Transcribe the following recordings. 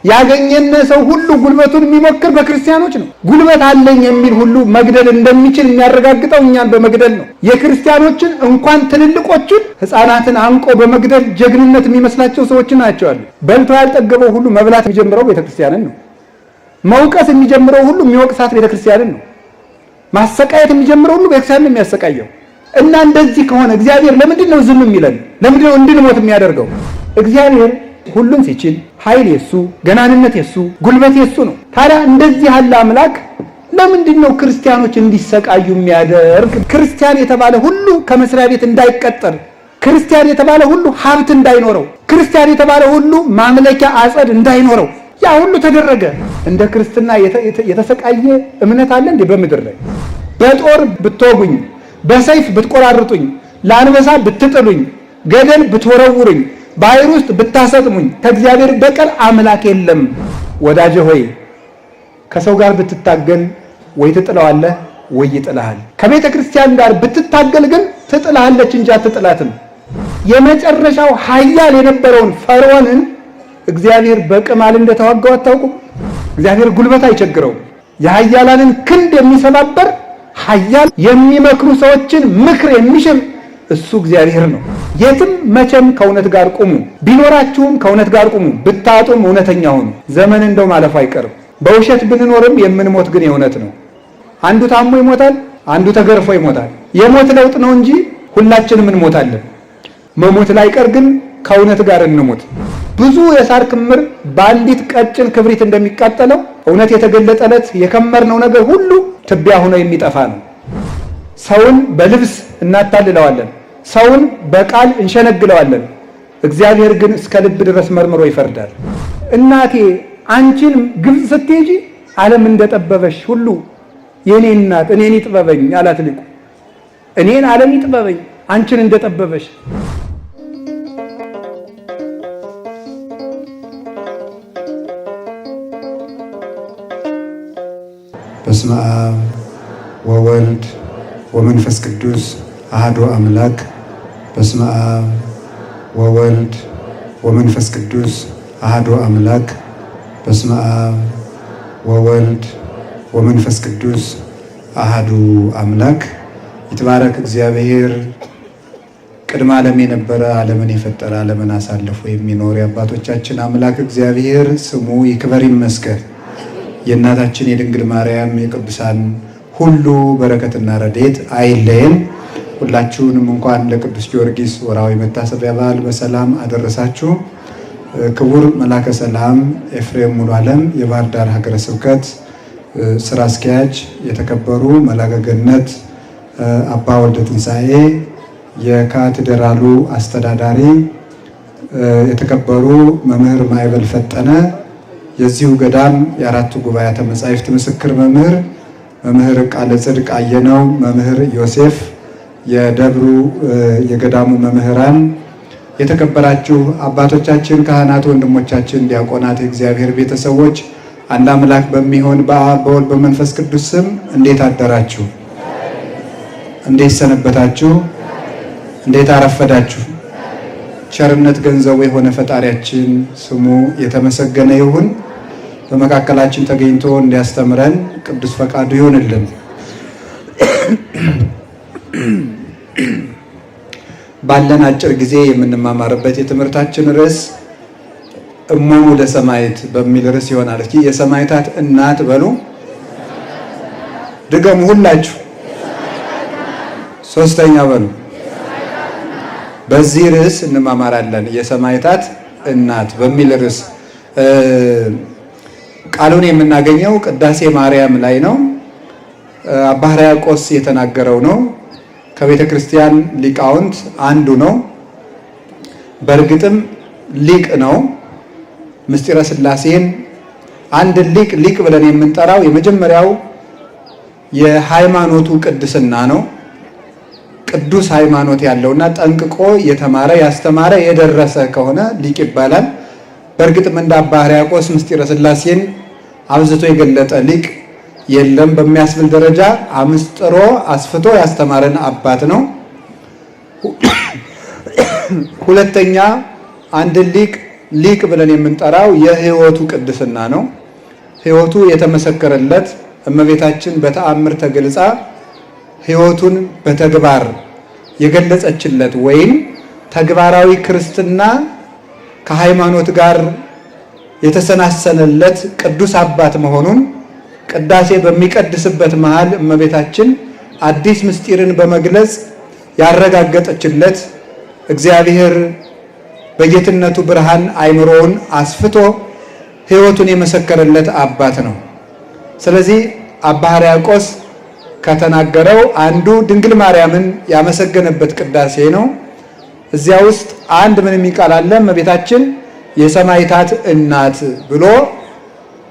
ያገኘነ ሰው ሁሉ ጉልበቱን የሚሞክር በክርስቲያኖች ነው። ጉልበት አለኝ የሚል ሁሉ መግደል እንደሚችል የሚያረጋግጠው እኛን በመግደል ነው። የክርስቲያኖችን እንኳን ትልልቆቹን ሕፃናትን አንቆ በመግደል ጀግንነት የሚመስላቸው ሰዎችን ናቸዋል። በልቶ ያልጠገበው ሁሉ መብላት የሚጀምረው ቤተክርስቲያንን ነው። መውቀስ የሚጀምረው ሁሉ የሚወቅሳት ቤተክርስቲያንን ነው። ማሰቃየት የሚጀምረው ሁሉ ቤተክርስቲያንን ነው የሚያሰቃየው። እና እንደዚህ ከሆነ እግዚአብሔር ለምንድን ነው ዝም የሚለን? ለምንድን ነው እንድንሞት የሚያደርገው? እግዚአብሔር ሁሉን ሲችል ኃይል የሱ፣ ገናንነት የሱ፣ ጉልበት የሱ ነው። ታዲያ እንደዚህ ያለ አምላክ ለምንድን ነው ክርስቲያኖች እንዲሰቃዩ የሚያደርግ? ክርስቲያን የተባለ ሁሉ ከመስሪያ ቤት እንዳይቀጠር፣ ክርስቲያን የተባለ ሁሉ ሀብት እንዳይኖረው፣ ክርስቲያን የተባለ ሁሉ ማምለኪያ አጸድ እንዳይኖረው ያ ሁሉ ተደረገ። እንደ ክርስትና የተሰቃየ እምነት አለ እንዴ በምድር ላይ? በጦር ብትወጉኝ፣ በሰይፍ ብትቆራርጡኝ፣ ለአንበሳ ብትጥሉኝ፣ ገደል ብትወረውሩኝ፣ ባህር ውስጥ ብታሰጥሙኝ ከእግዚአብሔር በቀር አምላክ የለም። ወዳጄ ሆይ ከሰው ጋር ብትታገል ወይ ትጥለዋለህ ወይ ይጥልሃል። ከቤተ ክርስቲያን ጋር ብትታገል ግን ትጥልሃለች እንጂ አትጥላትም። የመጨረሻው ኃያል የነበረውን ፈርዖንን እግዚአብሔር በቅማል እንደተዋጋው አታውቁም? እግዚአብሔር ጉልበት አይቸግረውም። የኃያላንን ክንድ የሚሰባበር ኃያል፣ የሚመክሩ ሰዎችን ምክር የሚሽር እሱ እግዚአብሔር ነው። የትም መቼም ከእውነት ጋር ቁሙ። ቢኖራችሁም ከእውነት ጋር ቁሙ፣ ብታጡም እውነተኛ ሁኑ። ዘመን እንደው ማለፉ አይቀርም። በውሸት ብንኖርም የምንሞት ግን የእውነት ነው። አንዱ ታሞ ይሞታል፣ አንዱ ተገርፎ ይሞታል። የሞት ለውጥ ነው እንጂ ሁላችንም እንሞታለን። መሞት ላይቀር ግን ከእውነት ጋር እንሞት። ብዙ የሳር ክምር በአንዲት ቀጭን ክብሪት እንደሚቃጠለው እውነት የተገለጠለት የከመርነው ነገር ሁሉ ትቢያ ሆኖ የሚጠፋ ነው። ሰውን በልብስ እናታልለዋለን፣ ሰውን በቃል እንሸነግለዋለን። እግዚአብሔር ግን እስከ ልብ ድረስ መርምሮ ይፈርዳል። እናቴ አንቺን ግብፅ ስትሄጂ ዓለም እንደጠበበሽ ሁሉ የኔ እናት እኔን ይጥበበኝ አላት ሊቁ። እኔን ዓለም ይጥበበኝ አንቺን እንደጠበበሽ። በስመ አብ ወወልድ ወመንፈስ ቅዱስ አሐዱ አምላክ። በስመ አብ ወወልድ ወመንፈስ ቅዱስ አሐዱ አምላክ። በስመ አብ ወወልድ ወመንፈስ ቅዱስ አሐዱ አምላክ። ይትባረክ እግዚአብሔር ቅድመ ዓለም የነበረ ዓለምን የፈጠረ ዓለምን አሳልፎ የሚኖር የአባቶቻችን አምላክ እግዚአብሔር ስሙ ይክበር ይመስገን። የእናታችን የድንግል ማርያም የቅዱሳን ሁሉ በረከትና ረድኤት አይለየን። ሁላችሁንም እንኳን ለቅዱስ ጊዮርጊስ ወርሃዊ መታሰቢያ በዓል በሰላም አደረሳችሁ። ክቡር መላከ ሰላም ኤፍሬም ሙሉ ዓለም የባህር ዳር ሀገረ ስብከት ስራ አስኪያጅ፣ የተከበሩ መላከ ገነት አባ ወልደ ትንሣኤ የካቴድራሉ አስተዳዳሪ፣ የተከበሩ መምህር ማይበል ፈጠነ የዚሁ ገዳም የአራቱ ጉባኤያተ መጻሕፍት ምስክር መምህር፣ መምህር ቃለ ጽድቅ አየነው፣ መምህር ዮሴፍ የደብሩ የገዳሙ መምህራን፣ የተከበራችሁ አባቶቻችን ካህናት፣ ወንድሞቻችን ዲያቆናት፣ የእግዚአብሔር ቤተሰቦች አንድ አምላክ በሚሆን በአብ በወልድ በመንፈስ ቅዱስ ስም እንዴት አደራችሁ? እንዴት ሰነበታችሁ? እንዴት አረፈዳችሁ? ቸርነት ገንዘቡ የሆነ ፈጣሪያችን ስሙ የተመሰገነ ይሁን። በመካከላችን ተገኝቶ እንዲያስተምረን ቅዱስ ፈቃዱ ይሁንልን። ባለን አጭር ጊዜ የምንማማርበት የትምህርታችን ርዕስ እሞሙ ለሰማዕት በሚል ርዕስ ይሆናል። እስኪ የሰማዕታት እናት በሉ፣ ድገሙ ሁላችሁ፣ ሶስተኛ በሉ። በዚህ ርዕስ እንማማራለን። የሰማዕታት እናት በሚል ርዕስ ቃሉን የምናገኘው ቅዳሴ ማርያም ላይ ነው። አባ ሕርያቆስ የተናገረው ነው። ከቤተ ክርስቲያን ሊቃውንት አንዱ ነው። በእርግጥም ሊቅ ነው። ምስጢረ ሥላሴን አንድ ሊቅ ሊቅ ብለን የምንጠራው የመጀመሪያው የሃይማኖቱ ቅድስና ነው። ቅዱስ ሃይማኖት ያለውና ጠንቅቆ የተማረ ያስተማረ የደረሰ ከሆነ ሊቅ ይባላል። በእርግጥም እንደ አባ ሕርያቆስ ምስጢረ ሥላሴን አብዝቶ የገለጠ ሊቅ የለም በሚያስብል ደረጃ አምስጥሮ አስፍቶ ያስተማረን አባት ነው። ሁለተኛ አንድ ሊቅ ሊቅ ብለን የምንጠራው የሕይወቱ ቅድስና ነው። ሕይወቱ የተመሰከረለት እመቤታችን በተአምር ተገልጻ ሕይወቱን በተግባር የገለጸችለት ወይም ተግባራዊ ክርስትና ከሃይማኖት ጋር የተሰናሰነለት ቅዱስ አባት መሆኑን ቅዳሴ በሚቀድስበት መሃል እመቤታችን አዲስ ምስጢርን በመግለጽ ያረጋገጠችለት እግዚአብሔር በጌትነቱ ብርሃን አእምሮውን አስፍቶ ሕይወቱን የመሰከረለት አባት ነው። ስለዚህ አባ ሕርያቆስ ከተናገረው አንዱ ድንግል ማርያምን ያመሰገነበት ቅዳሴ ነው። እዚያ ውስጥ አንድ ምን የሚቃል አለ? እመቤታችን የሰማዕታት እናት ብሎ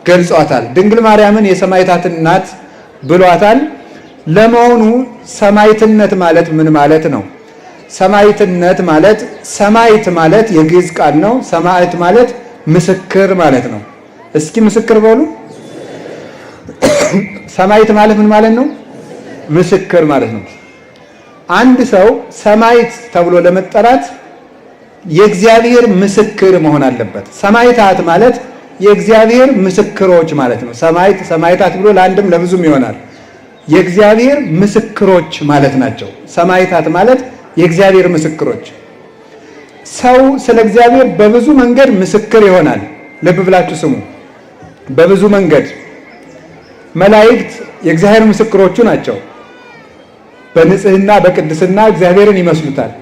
ገልጿታል። ድንግል ማርያምን የሰማዕታት እናት ብሏታል። ለመሆኑ ሰማዕትነት ማለት ምን ማለት ነው? ሰማዕትነት ማለት ሰማዕት ማለት የግዕዝ ቃል ነው። ሰማዕት ማለት ምስክር ማለት ነው። እስኪ ምስክር በሉ። ሰማዕት ማለት ምን ማለት ነው? ምስክር ማለት ነው። አንድ ሰው ሰማዕት ተብሎ ለመጠራት የእግዚአብሔር ምስክር መሆን አለበት። ሰማዕታት ማለት የእግዚአብሔር ምስክሮች ማለት ነው። ሰማዕት ሰማዕታት ብሎ ለአንድም ለብዙም ይሆናል። የእግዚአብሔር ምስክሮች ማለት ናቸው። ሰማዕታት ማለት የእግዚአብሔር ምስክሮች። ሰው ስለ እግዚአብሔር በብዙ መንገድ ምስክር ይሆናል። ልብ ብላችሁ ስሙ። በብዙ መንገድ መላእክት የእግዚአብሔር ምስክሮቹ ናቸው። በንጽህና በቅድስና እግዚአብሔርን ይመስሉታል።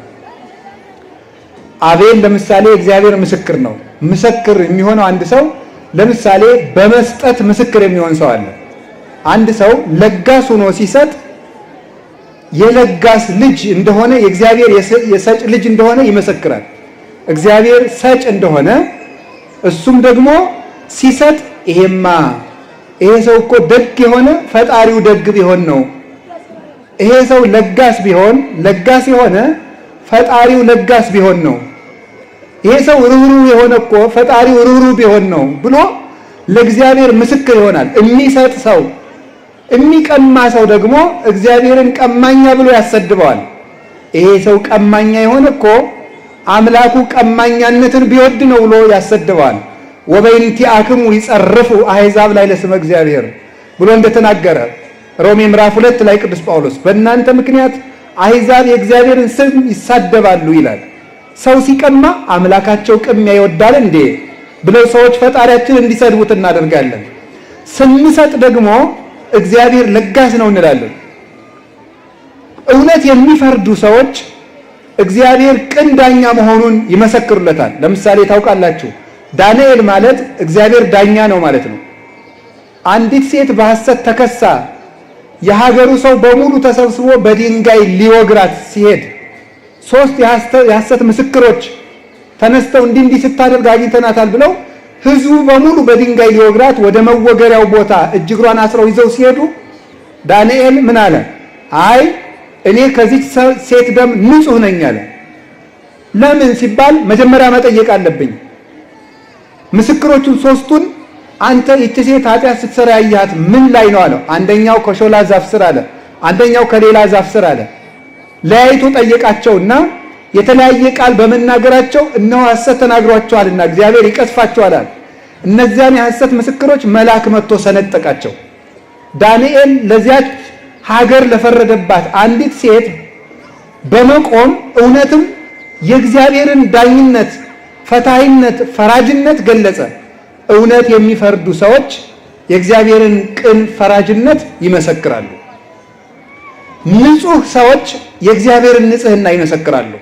አቤል ለምሳሌ የእግዚአብሔር ምስክር ነው። ምስክር የሚሆነው አንድ ሰው ለምሳሌ በመስጠት ምስክር የሚሆን ሰው አለ። አንድ ሰው ለጋስ ሆኖ ሲሰጥ የለጋስ ልጅ እንደሆነ የእግዚአብሔር የሰጭ ልጅ እንደሆነ ይመሰክራል። እግዚአብሔር ሰጭ እንደሆነ እሱም ደግሞ ሲሰጥ ይሄማ ይሄ ሰው እኮ ደግ የሆነ ፈጣሪው ደግ ቢሆን ነው። ይሄ ሰው ለጋስ ቢሆን ለጋስ የሆነ ፈጣሪው ለጋስ ቢሆን ነው። ይሄ ሰው ርኅሩህ የሆነ እኮ ፈጣሪው ርኅሩህ ቢሆን ነው ብሎ ለእግዚአብሔር ምስክር ይሆናል። የሚሰጥ ሰው የሚቀማ ሰው ደግሞ እግዚአብሔርን ቀማኛ ብሎ ያሰድበዋል። ይሄ ሰው ቀማኛ የሆነ እኮ አምላኩ ቀማኛነትን ቢወድ ነው ብሎ ያሰድበዋል። ወበይንቲአክሙ ይጸርፉ አሕዛብ ላይ ለስመ እግዚአብሔር ብሎ እንደተናገረ ሮሜ ምዕራፍ 2 ላይ ቅዱስ ጳውሎስ በእናንተ ምክንያት አሕዛብ የእግዚአብሔርን ስም ይሳደባሉ ይላል። ሰው ሲቀማ አምላካቸው ቅሚያ ይወዳል እንዴ ብለው ሰዎች ፈጣሪያችን እንዲሰድቡት እናደርጋለን። ስንሰጥ ደግሞ እግዚአብሔር ለጋስ ነው እንላለን። እውነት የሚፈርዱ ሰዎች እግዚአብሔር ቅን ዳኛ መሆኑን ይመሰክሩለታል። ለምሳሌ ታውቃላችሁ፣ ዳንኤል ማለት እግዚአብሔር ዳኛ ነው ማለት ነው። አንዲት ሴት በሐሰት ተከሳ የሀገሩ ሰው በሙሉ ተሰብስቦ በድንጋይ ሊወግራት ሲሄድ ሶስት የሐሰት ምስክሮች ተነስተው እንዲህ እንዲህ ስታደርግ አግኝተናታል ብለው ሕዝቡ በሙሉ በድንጋይ ሊወግራት ወደ መወገሪያው ቦታ እጅ እግሯን አስረው ይዘው ሲሄዱ ዳንኤል ምን አለ? አይ እኔ ከዚች ሴት ደም ንጹሕ ነኝ አለ። ለምን ሲባል መጀመሪያ መጠየቅ አለብኝ። ምስክሮቹን ሶስቱን አንተ ይቺ ሴት ኃጢአት ስትሰራ ያየሃት ምን ላይ ነው አለው። አንደኛው ከሾላ ዛፍ ስር አለ፣ አንደኛው ከሌላ ዛፍ ስር አለ። ለያይቶ ጠየቃቸውና የተለያየ ቃል በመናገራቸው እነሆ ሐሰት ተናግሯቸዋልና እግዚአብሔር ይቀስፋቸዋል አለ። እነዚያን የሐሰት ምስክሮች መልአክ መጥቶ ሰነጠቃቸው። ዳንኤል ለዚያች ሀገር ለፈረደባት አንዲት ሴት በመቆም እውነትም የእግዚአብሔርን ዳኝነት፣ ፈታሂነት፣ ፈራጅነት ገለጸ። እውነት የሚፈርዱ ሰዎች የእግዚአብሔርን ቅን ፈራጅነት ይመሰክራሉ። ንጹህ ሰዎች የእግዚአብሔርን ንጽሕና ይመሰክራሉ።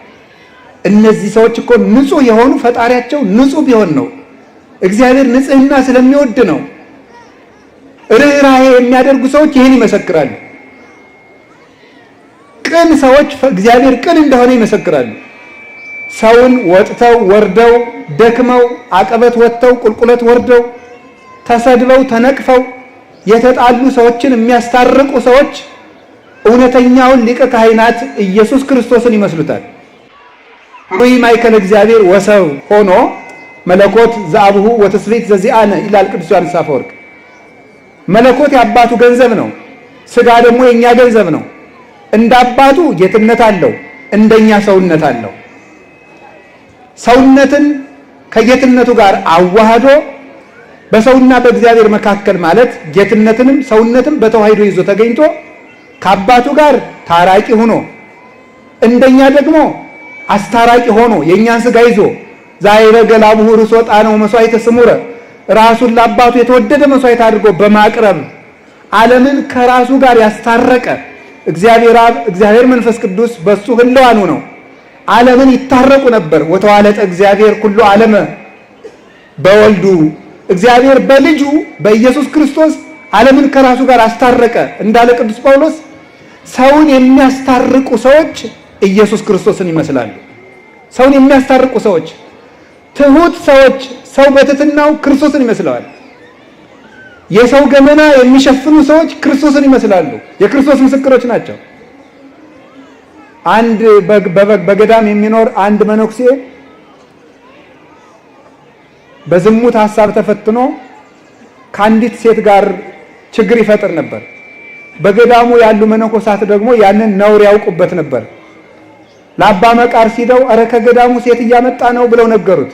እነዚህ ሰዎች እኮ ንጹህ የሆኑ ፈጣሪያቸው ንጹህ ቢሆን ነው። እግዚአብሔር ንጽሕና ስለሚወድ ነው። ርኅራኄ የሚያደርጉ ሰዎች ይህን ይመሰክራሉ። ቅን ሰዎች እግዚአብሔር ቅን እንደሆነ ይመሰክራሉ። ሰውን ወጥተው ወርደው ደክመው አቀበት ወጥተው ቁልቁለት ወርደው ተሰድበው ተነቅፈው የተጣሉ ሰዎችን የሚያስታርቁ ሰዎች እውነተኛውን ሊቀ ካህናት ኢየሱስ ክርስቶስን ይመስሉታል። ሩይ ማእከለ እግዚአብሔር ወሰብ ሆኖ መለኮት ዘአብሁ ወትስብእት ዘዚአነ ይላል ቅዱስ ዮሐንስ አፈወርቅ። መለኮት የአባቱ ገንዘብ ነው፣ ስጋ ደግሞ የእኛ ገንዘብ ነው። እንደ አባቱ ጌትነት አለው፣ እንደኛ ሰውነት አለው። ሰውነትን ከጌትነቱ ጋር አዋህዶ በሰውና በእግዚአብሔር መካከል ማለት ጌትነትንም ሰውነትም በተዋህዶ ይዞ ተገኝቶ ከአባቱ ጋር ታራቂ ሆኖ እንደኛ ደግሞ አስታራቂ ሆኖ የእኛን ስጋ ይዞ ዛይረገ ላቡሁ ርሶ ጣነው መስዋዕተ ስሙረ ራሱን ለአባቱ የተወደደ መስዋዕት አድርጎ በማቅረብ ዓለምን ከራሱ ጋር ያስታረቀ እግዚአብሔር አብ፣ እግዚአብሔር መንፈስ ቅዱስ በሱ ህልዋኑ ነው ዓለምን ይታረቁ ነበር። ወተዋለጠ እግዚአብሔር ኩሉ ዓለመ በወልዱ እግዚአብሔር በልጁ በኢየሱስ ክርስቶስ ዓለምን ከራሱ ጋር አስታረቀ እንዳለ ቅዱስ ጳውሎስ ሰውን የሚያስታርቁ ሰዎች ኢየሱስ ክርስቶስን ይመስላሉ። ሰውን የሚያስታርቁ ሰዎች፣ ትሁት ሰዎች፣ ሰው በትሕትናው ክርስቶስን ይመስለዋል። የሰው ገመና የሚሸፍኑ ሰዎች ክርስቶስን ይመስላሉ። የክርስቶስ ምስክሮች ናቸው። አንድ በገዳም የሚኖር አንድ መነኩሴ በዝሙት ሐሳብ ተፈትኖ ከአንዲት ሴት ጋር ችግር ይፈጥር ነበር። በገዳሙ ያሉ መነኮሳት ደግሞ ያንን ነውር ያውቁበት ነበር። ለአባ መቃርስ ሂደው ኧረ ከገዳሙ ሴት እያመጣ ነው ብለው ነገሩት።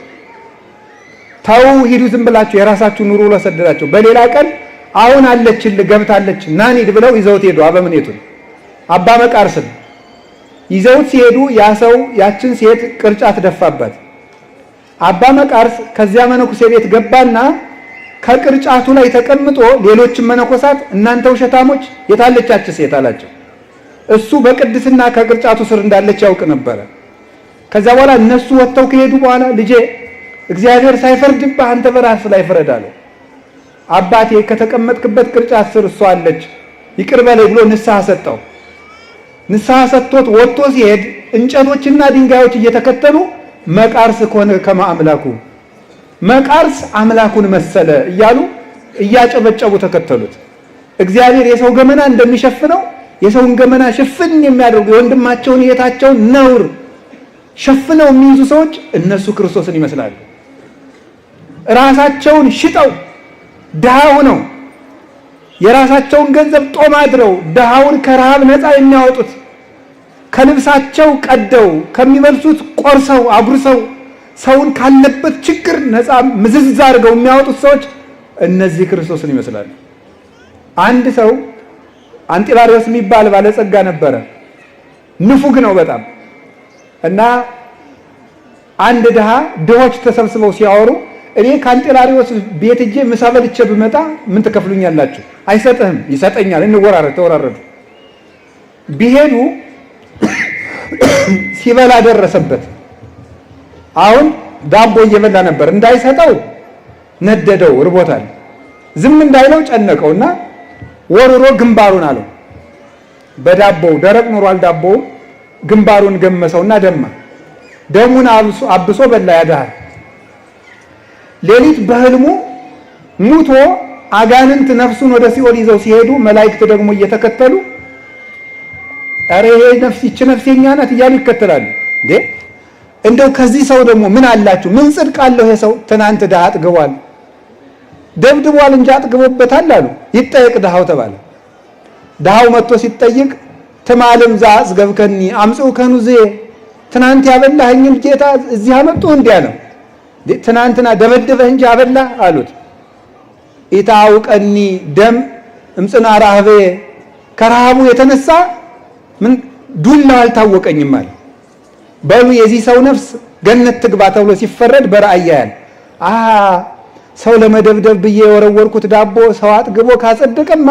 ተው ሂዱ ዝም ብላችሁ የራሳችሁ ኑሮ ብሎ ሰደዳቸው። በሌላ ቀን አሁን አለችልህ ገብታለች ና እንሂድ ብለው ይዘውት ሄዱ። አበምኔቱን አባ መቃርስን ይዘውት ሲሄዱ ያ ሰው ያችን ሴት ቅርጫት ደፋበት። አባ መቃርስ ከዚያ መነኩሴ ቤት ገባና ከቅርጫቱ ላይ ተቀምጦ ሌሎችን መነኮሳት እናንተ ውሸታሞች የታለቻች ሴት አላቸው። እሱ በቅድስና ከቅርጫቱ ስር እንዳለች ያውቅ ነበረ። ከዚያ በኋላ እነሱ ወጥተው ከሄዱ በኋላ ልጄ እግዚአብሔር ሳይፈርድብህ አንተ በራስህ ላይ ፍረድ አለው። አባቴ ከተቀመጥክበት ቅርጫት ስር እሷ አለች ይቅር በለኝ ብሎ ንስሐ ሰጠው። ንስሐ ሰጥቶት ወጥቶ ሲሄድ እንጨቶችና ድንጋዮች እየተከተሉ መቃርስ ኮነ ከመ አምላኩ መቃርስ አምላኩን መሰለ እያሉ እያጨበጨቡ ተከተሉት። እግዚአብሔር የሰው ገመና እንደሚሸፍነው የሰውን ገመና ሽፍን የሚያደርጉ የወንድማቸውን የእህታቸውን ነውር ሸፍነው የሚይዙ ሰዎች እነሱ ክርስቶስን ይመስላሉ። ራሳቸውን ሽጠው ድሃ ሆነው የራሳቸውን ገንዘብ ጦም አድረው ድሃውን ከረሃብ ነፃ የሚያወጡት ከልብሳቸው ቀደው ከሚበልሱት ቆርሰው አጉርሰው ሰውን ካለበት ችግር ነፃ ምዝዝ አድርገው የሚያወጡት ሰዎች እነዚህ ክርስቶስን ይመስላሉ። አንድ ሰው አንጢባሪዎስ የሚባል ባለጸጋ ነበረ። ንፉግ ነው በጣም እና አንድ ድሃ ድሆች ተሰብስበው ሲያወሩ እኔ ከአንጢላሪዎስ ቤት ሄጄ ምሳ በልቼ ብመጣ ምን ትከፍሉኛላችሁ? አይሰጥህም። ይሰጠኛል። እንወራረድ። ተወራረዱ። ቢሄዱ ሲበላ ደረሰበት። አሁን ዳቦ እየበላ ነበር። እንዳይሰጠው ነደደው፣ ርቦታል። ዝም እንዳይለው ጨነቀውና ወርሮ ግንባሩን አለው። በዳቦው ደረቅ ኑሯል። ዳቦው ግንባሩን ገመሰውና ደማ። ደሙን አብሶ በላ ያድሃል። ሌሊት በህልሙ ሙቶ አጋንንት ነፍሱን ወደ ሲኦል ይዘው ሲሄዱ መላእክት ደግሞ እየተከተሉ ኧረ ይሄ ነፍስ ይቺ ነፍስ የኛ ናት እያሉ ይከተላሉ። እንዴ እንደው ከዚህ ሰው ደግሞ ምን አላችሁ? ምን ጽድቅ አለው? ይሄ ሰው ትናንት ድሃ አጥግቧል፣ ደብድቧል እንጂ አጥግቦበታል አሉ። ይጠየቅ ድሃው ተባለ። ድሃው መጥቶ ሲጠይቅ ትማልም ዘአጽገብከኒ አምጽኡከኑ ዝየ፣ ትናንት ያበላኸኝን ጌታ እዚህ አመጡ እንዲያ ነው። ትናንትና ደበደበህ እንጂ አበላህ አሉት። ኢታውቀኒ ደም እምጽና ራህቤ፣ ከረሃቡ የተነሳ ምን ዱላው አልታወቀኝም አለ። በሉ የዚህ ሰው ነፍስ ገነት ትግባ ተብሎ ሲፈረድ በራእይ ያያል። ሰው ለመደብደብ ብዬ የወረወርኩት ዳቦ ሰው አጥግቦ ካጸደቀማ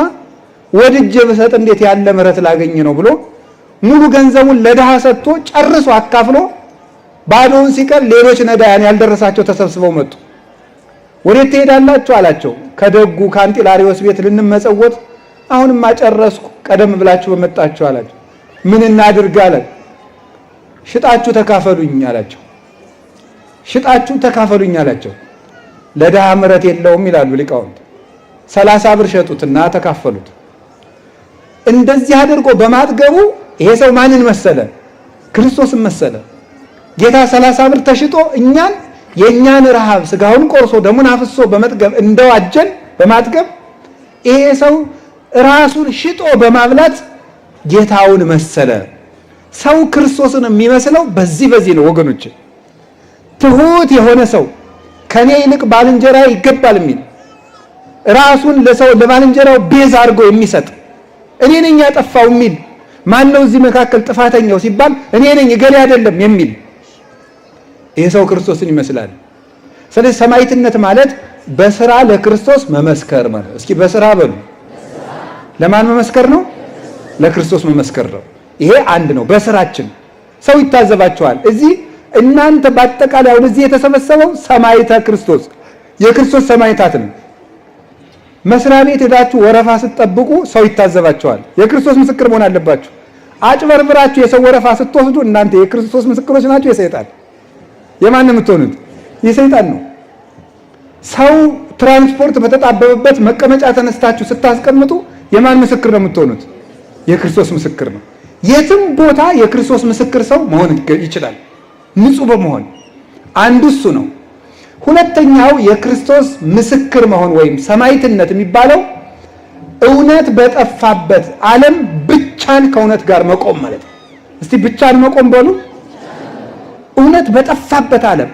ወድጄ ብሰጥ እንዴት ያለ ምሕረት ላገኝ ነው ብሎ ሙሉ ገንዘቡን ለድሃ ሰጥቶ ጨርሶ አካፍሎ ባዶውን ሲቀር ሌሎች ነዳያን ያልደረሳቸው ተሰብስበው መጡ። ወዴት ትሄዳላችሁ አላቸው። ከደጉ ከአንጢላሪዎስ ቤት ልንመጸወት፣ አሁንማ ጨረስኩ፣ ቀደም ብላችሁ በመጣችሁ አላቸው። ምን እናድርግ አለ። ሽጣችሁ ተካፈሉኝ አላቸው። ሽጣችሁ ተካፈሉኝ አላቸው። ለድሃ ምሕረት የለውም ይላሉ ሊቃውንት። 30 ብር ሸጡትና ተካፈሉት። እንደዚህ አድርጎ በማጥገቡ ይሄ ሰው ማንን መሰለ? ክርስቶስን መሰለ። ጌታ 30 ብር ተሽጦ እኛን የእኛን ረሃብ ስጋውን ቆርሶ ደሙን አፍሶ በመጥገብ እንደዋጀን በማጥገብ ይሄ ሰው ራሱን ሽጦ በማብላት ጌታውን መሰለ። ሰው ክርስቶስን የሚመስለው በዚህ በዚህ ነው ወገኖች። ትሁት የሆነ ሰው፣ ከኔ ይልቅ ባልንጀራ ይገባል የሚል፣ ራሱን ለሰው ለባልንጀራው ቤዛ አድርጎ የሚሰጥ፣ እኔ ነኝ ያጠፋው የሚል፣ ማን ነው እዚህ መካከል ጥፋተኛው ሲባል እኔ ነኝ እገሌ አይደለም የሚል፣ ይሄ ሰው ክርስቶስን ይመስላል። ስለዚህ ሰማዕትነት ማለት በስራ ለክርስቶስ መመስከር ማለት። እስኪ በስራ በሉ። ለማን መመስከር ነው? ለክርስቶስ መመስከር ነው። ይሄ አንድ ነው። በስራችን ሰው ይታዘባቸዋል። እዚህ እናንተ በአጠቃላይ አሁን እዚህ የተሰበሰበው ሰማዕተ ክርስቶስ፣ የክርስቶስ ሰማዕታት ነው። መስሪያ ቤት ሄዳችሁ ወረፋ ስትጠብቁ ሰው ይታዘባቸዋል። የክርስቶስ ምስክር መሆን አለባችሁ። አጭበርብራችሁ የሰው ወረፋ ስትወስዱ እናንተ የክርስቶስ ምስክሮች ናችሁ? የሰይጣን የማን ነው የምትሆኑት? የሰይጣን ነው። ሰው ትራንስፖርት በተጣበበበት መቀመጫ ተነስታችሁ ስታስቀምጡ የማን ምስክር ነው የምትሆኑት? የክርስቶስ ምስክር ነው። የትም ቦታ የክርስቶስ ምስክር ሰው መሆን ይችላል፣ ንጹህ በመሆን። አንዱ እሱ ነው። ሁለተኛው የክርስቶስ ምስክር መሆን ወይም ሰማዕትነት የሚባለው እውነት በጠፋበት ዓለም ብቻን ከእውነት ጋር መቆም ማለት ነው። እስቲ ብቻን መቆም በሉ። እውነት በጠፋበት ዓለም፣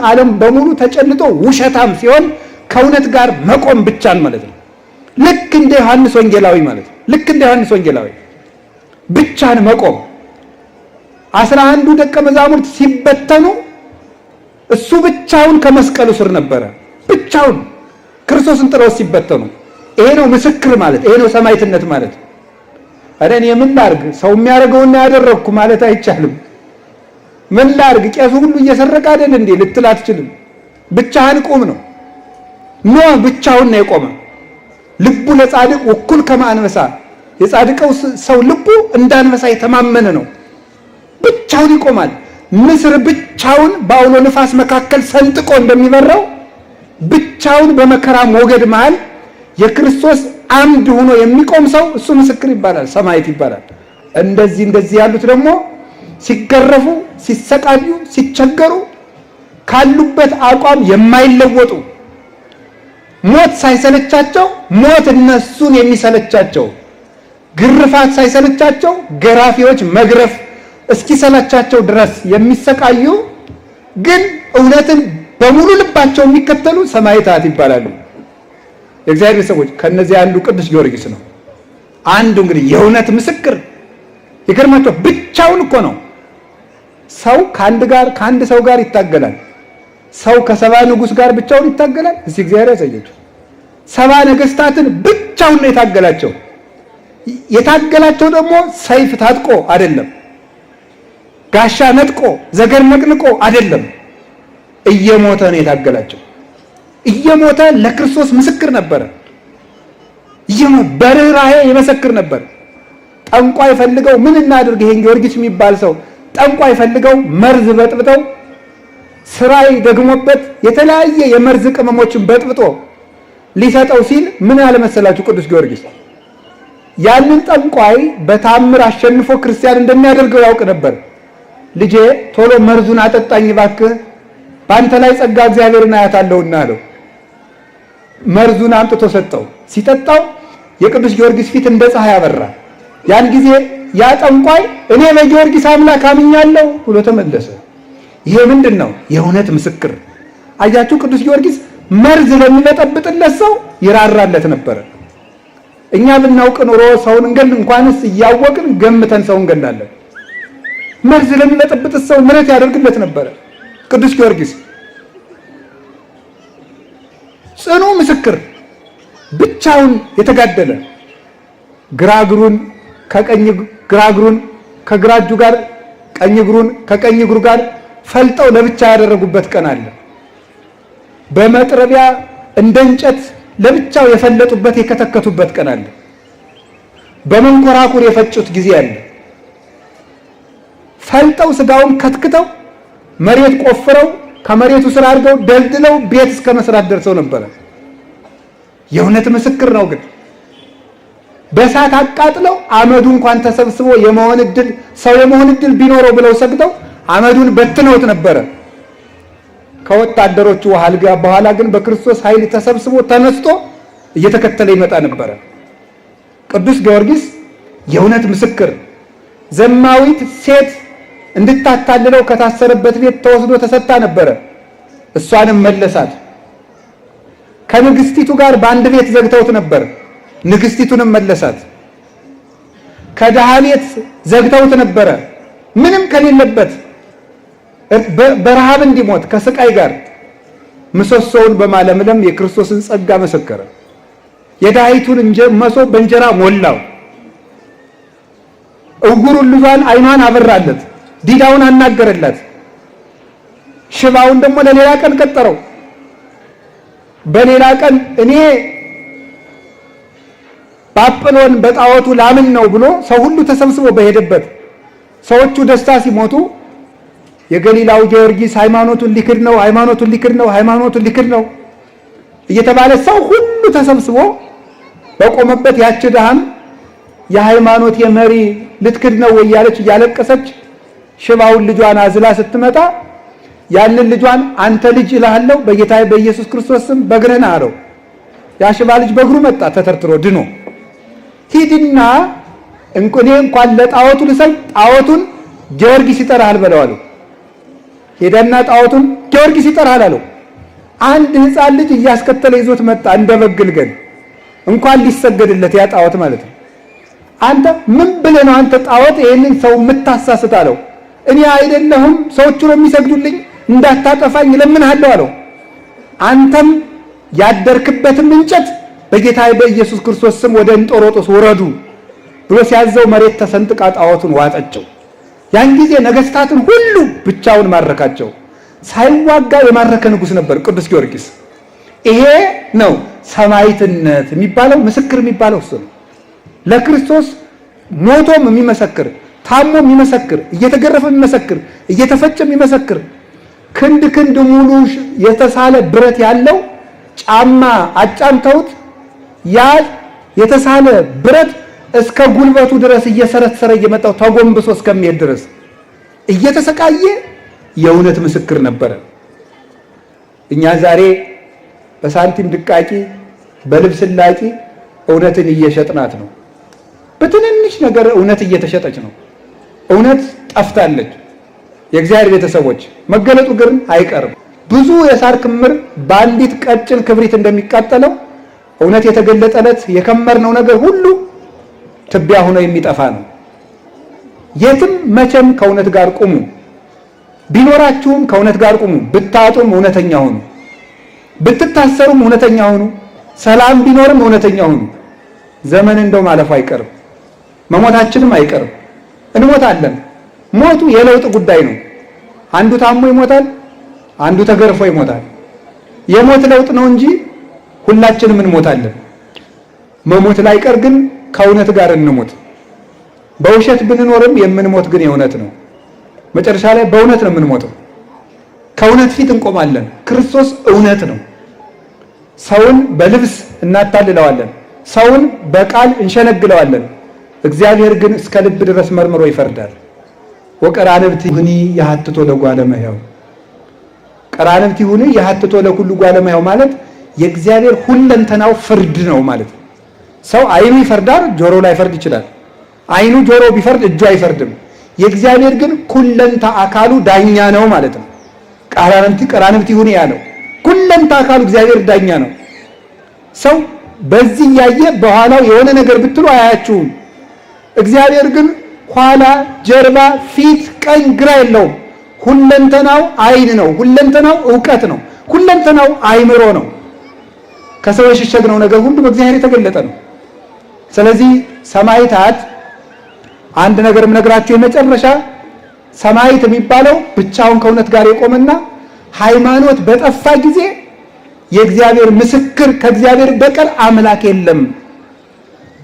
ዓለም በሙሉ ተጨልጦ ውሸታም ሲሆን ከእውነት ጋር መቆም ብቻን ማለት ነው። ልክ እንደ ዮሐንስ ወንጌላዊ ማለት ነው። ልክ እንደ ዮሐንስ ወንጌላዊ ብቻን መቆም። 11ዱ ደቀ መዛሙርት ሲበተኑ እሱ ብቻውን ከመስቀሉ ስር ነበረ። ብቻውን ክርስቶስን ጥለው ሲበተኑ። ይሄ ነው ምስክር ማለት፣ ይሄ ነው ሰማዕትነት ማለት። ኧረ እኔ ምን ላድርግ፣ ሰው የሚያደርገውና ያደረግኩ ማለት አይቻልም። ምን ላድርግ፣ ቄሱ ሁሉ እየሰረቀ አይደል እንዴ ልትል አትችልም። ብቻህን ቁም ነው። ኖህ ብቻውን ነው የቆመ። ልቡ ለጻድቅ እኩል ከመ አንበሳ፣ የጻድቀው ሰው ልቡ እንደ አንበሳ የተማመነ ነው። ብቻውን ይቆማል። ንስር ብቻውን በአውሎ ንፋስ መካከል ሰንጥቆ እንደሚበረው ብቻውን በመከራ ሞገድ መሃል የክርስቶስ አምድ ሆኖ የሚቆም ሰው እሱ ምስክር ይባላል፣ ሰማዕት ይባላል። እንደዚህ እንደዚህ ያሉት ደግሞ ሲገረፉ፣ ሲሰቃዩ፣ ሲቸገሩ ካሉበት አቋም የማይለወጡ፣ ሞት ሳይሰለቻቸው ሞት እነሱን የሚሰለቻቸው፣ ግርፋት ሳይሰለቻቸው ገራፊዎች መግረፍ እስኪሰለቻቸው ድረስ የሚሰቃዩ ግን እውነትን በሙሉ ልባቸው የሚከተሉ ሰማዕታት ይባላሉ። የእግዚአብሔር ሰዎች፣ ከነዚህ አንዱ ቅዱስ ጊዮርጊስ ነው። አንዱ እንግዲህ የእውነት ምስክር ይገርማቸው፣ ብቻውን እኮ ነው። ሰው ከአንድ ጋር ከአንድ ሰው ጋር ይታገላል። ሰው ከሰባ ንጉሥ ጋር ብቻውን ይታገላል። እስቲ እግዚአብሔር ያሳያቸው። 70 ነገስታትን ብቻውን ነው የታገላቸው። የታገላቸው ደግሞ ሰይፍ ታጥቆ አይደለም፣ ጋሻ ነጥቆ ዘገር ነቅንቆ አይደለም፣ እየሞተ ነው የታገላቸው። እየሞተ ለክርስቶስ ምስክር ነበረ። በርኅራኄ ይመሰክር ነበር። ጠንቋይ ፈልገው ምን እናድርግ ይሄን ጊዮርጊስ የሚባል ሰው፣ ጠንቋይ ፈልገው መርዝ በጥብጠው ስራይ ደግሞበት የተለያየ የመርዝ ቅመሞችን በጥብጦ ሊሰጠው ሲል ምን ያለ መሰላችሁ? ቅዱስ ጊዮርጊስ ያንን ጠንቋይ በታምር አሸንፎ ክርስቲያን እንደሚያደርገው ያውቅ ነበር። ልጄ፣ ቶሎ መርዙን አጠጣኝ እባክህ፣ በአንተ ላይ ጸጋ እግዚአብሔርን አያታለሁና አለው። መርዙን አምጥቶ ሰጠው። ሲጠጣው የቅዱስ ጊዮርጊስ ፊት እንደ ፀሐይ አበራ። ያን ጊዜ ያ ጠንቋይ እኔ በጊዮርጊስ አምላክ አምኛለሁ ብሎ ተመለሰ። ይሄ ምንድን ነው? የእውነት ምስክር። አያችሁ፣ ቅዱስ ጊዮርጊስ መርዝ ለሚበጠብጥለት ሰው ይራራለት ነበረ። እኛ ብናውቅ ኑሮ ሰውን እንገል እንኳንስ እያወቅን ገምተን ሰው እንገላለን። መርዝ ለሚበጠብጥ ሰው ምሕረት ያደርግለት ነበረ። ቅዱስ ጊዮርጊስ ጽኑ ምስክር፣ ብቻውን የተጋደለ፣ ግራ እግሩን ከቀኝ ግራ እግሩን ከግራ እጁ ጋር ቀኝ እግሩን ከቀኝ እግሩ ጋር ፈልጠው ለብቻ ያደረጉበት ቀን አለ። በመጥረቢያ እንደ እንጨት ለብቻው የፈለጡበት የከተከቱበት ቀን አለ። በመንኮራኩር የፈጩት ጊዜ አለ። ፈልጠው ስጋውን ከትክተው መሬት ቆፍረው ከመሬቱ ስር አድርገው ደልድለው ቤት እስከ መስራት ደርሰው ነበረ። የእውነት ምስክር ነው። ግን በእሳት አቃጥለው አመዱ እንኳን ተሰብስቦ የመሆን እድል ሰው የመሆን እድል ቢኖረው ብለው ሰግተው አመዱን በትነውት ነበረ። ከወታደሮቹ አልጋ በኋላ ግን በክርስቶስ ኃይል ተሰብስቦ ተነስቶ እየተከተለ ይመጣ ነበረ። ቅዱስ ጊዮርጊስ የእውነት ምስክር። ዘማዊት ሴት እንድታታልለው ከታሰረበት ቤት ተወስዶ ተሰጥታ ነበረ። እሷንም መለሳት። ከንግስቲቱ ጋር በአንድ ቤት ዘግተውት ነበር። ንግስቲቱንም መለሳት። ከድሃ ቤት ዘግተውት ነበረ፣ ምንም ከሌለበት በረሃብ እንዲሞት ከስቃይ ጋር ምሰሶውን በማለምለም የክርስቶስን ጸጋ መሰከረ። የድሃይቱን መሶብ በእንጀራ ሞላው። እውሩን ልጇን ዓይኗን አበራለት፣ ዲዳውን አናገረላት። ሽባውን ደግሞ ለሌላ ቀን ቀጠረው። በሌላ ቀን እኔ በአጵሎን በጣዖቱ ላምን ነው ብሎ ሰው ሁሉ ተሰብስቦ በሄደበት ሰዎቹ ደስታ ሲሞቱ የገሊላው ጊዮርጊስ ሃይማኖቱን ሊክድ ነው፣ ሃይማኖቱን ሊክድ ነው፣ ሃይማኖቱን ሊክድ ነው እየተባለ ሰው ሁሉ ተሰብስቦ በቆመበት ያች ድሃም የሃይማኖት የመሪ ልትክድ ነው ወይ እያለች እያለቀሰች ሽባውን ልጇን አዝላ ስትመጣ ያንን ልጇን አንተ ልጅ እልሃለሁ በጌታዬ በኢየሱስ ክርስቶስ ስም በእግርህ ና አለው። ያ ሽባ ልጅ በእግሩ መጣ ተተርትሮ ድኖ። ሂድና እኔ እንኳን ለጣዖቱ ልሰግድ ጣዖቱን ጊዮርጊስ ይጠራሃል በለው አለው። ሄደና ጣዖቱን ጊዮርጊስ ይጠራሃል አለው። አንድ ሕፃን ልጅ እያስከተለ ይዞት መጣ እንደ በግ ግልገል፣ እንኳን ሊሰገድለት ያ ጣዖት ማለት ነው። አንተ ምን ብለህ ነው አንተ ጣዖት ይሄንን ሰው የምታሳስት አለው። እኔ አይደለሁም ሰዎቹ ነው የሚሰግዱልኝ፣ እንዳታጠፋኝ እለምንሃለሁ አለው። አንተም ያደርክበትም እንጨት በጌታዬ በኢየሱስ ክርስቶስ ስም ወደ እንጦሮጦስ ውረዱ ብሎ ሲያዘው መሬት ተሰንጥቃ ጣዖቱን ዋጠችው። ያን ጊዜ ነገስታትን ሁሉ ብቻውን ማረካቸው። ሳይዋጋ የማረከ ንጉስ ነበር ቅዱስ ጊዮርጊስ። ይሄ ነው ሰማዕትነት የሚባለው፣ ምስክር የሚባለው እሱ ነው። ለክርስቶስ ሞቶም የሚመሰክር፣ ታሞ የሚመሰክር፣ እየተገረፈ የሚመሰክር፣ እየተፈጨ የሚመሰክር፣ ክንድ ክንድ ሙሉ የተሳለ ብረት ያለው ጫማ አጫምተውት ያ የተሳለ ብረት እስከ ጉልበቱ ድረስ እየሰረሰረ እየመጣው ተጎንብሶ እስከሚሄድ ድረስ እየተሰቃየ የእውነት ምስክር ነበረ። እኛ ዛሬ በሳንቲም ድቃቂ በልብስ ላቂ እውነትን እየሸጥናት ነው። በትንንሽ ነገር እውነት እየተሸጠች ነው። እውነት ጠፍታለች። የእግዚአብሔር ቤተሰቦች መገለጡ ግን አይቀርም። ብዙ የሳር ክምር በአንዲት ቀጭን ክብሪት እንደሚቃጠለው እውነት የተገለጠለት የከመርነው ነገር ሁሉ ትቢያ ሆኖ የሚጠፋ ነው። የትም መቼም ከእውነት ጋር ቁሙ። ቢኖራችሁም ከእውነት ጋር ቁሙ። ብታጡም እውነተኛ ሁኑ። ብትታሰሩም እውነተኛ ሁኑ። ሰላም ቢኖርም እውነተኛ ሁኑ። ዘመን እንደው ማለፉ አይቀርም፣ መሞታችንም አይቀርም። እንሞታለን። ሞቱ የለውጥ ጉዳይ ነው። አንዱ ታሞ ይሞታል፣ አንዱ ተገርፎ ይሞታል። የሞት ለውጥ ነው እንጂ ሁላችንም እንሞታለን። መሞት ላይቀር ግን ከእውነት ጋር እንሞት። በውሸት ብንኖርም የምንሞት ግን የእውነት ነው። መጨረሻ ላይ በእውነት ነው የምንሞተው። ከእውነት ፊት እንቆማለን። ክርስቶስ እውነት ነው። ሰውን በልብስ እናታልለዋለን፣ ሰውን በቃል እንሸነግለዋለን። እግዚአብሔር ግን እስከ ልብ ድረስ መርምሮ ይፈርዳል። ወቀራንብቲሁኒ የሀትቶ ለጓለ እመሕያው፣ ቀራንብቲሁኒ የሀትቶ ለኩሉ ጓለ እመሕያው ማለት የእግዚአብሔር ሁለንተናው ፍርድ ነው ማለት ነው። ሰው አይኑ ይፈርዳል፣ ጆሮ ላይ ፈርድ ይችላል። አይኑ ጆሮ ቢፈርድ እጁ አይፈርድም። የእግዚአብሔር ግን ኩለንታ አካሉ ዳኛ ነው ማለት ነው። ቀራንብቲሁኒ ያለው ኩለንታ አካሉ እግዚአብሔር ዳኛ ነው። ሰው በዚህ እያየ በኋላው የሆነ ነገር ብትሉ አያችሁም። እግዚአብሔር ግን ኋላ፣ ጀርባ፣ ፊት፣ ቀኝ፣ ግራ የለውም። ሁለንተናው አይን ነው። ሁለንተናው እውቀት ነው። ሁለንተናው አይምሮ ነው። ከሰው የሸሸግነው ነገር ሁሉ በእግዚአብሔር የተገለጠ ነው። ስለዚህ ሰማዕታት አንድ ነገር የምነግራችሁ የመጨረሻ ሰማዕት የሚባለው ብቻውን ከእውነት ጋር የቆመና ሃይማኖት በጠፋ ጊዜ የእግዚአብሔር ምስክር ከእግዚአብሔር በቀር አምላክ የለም፣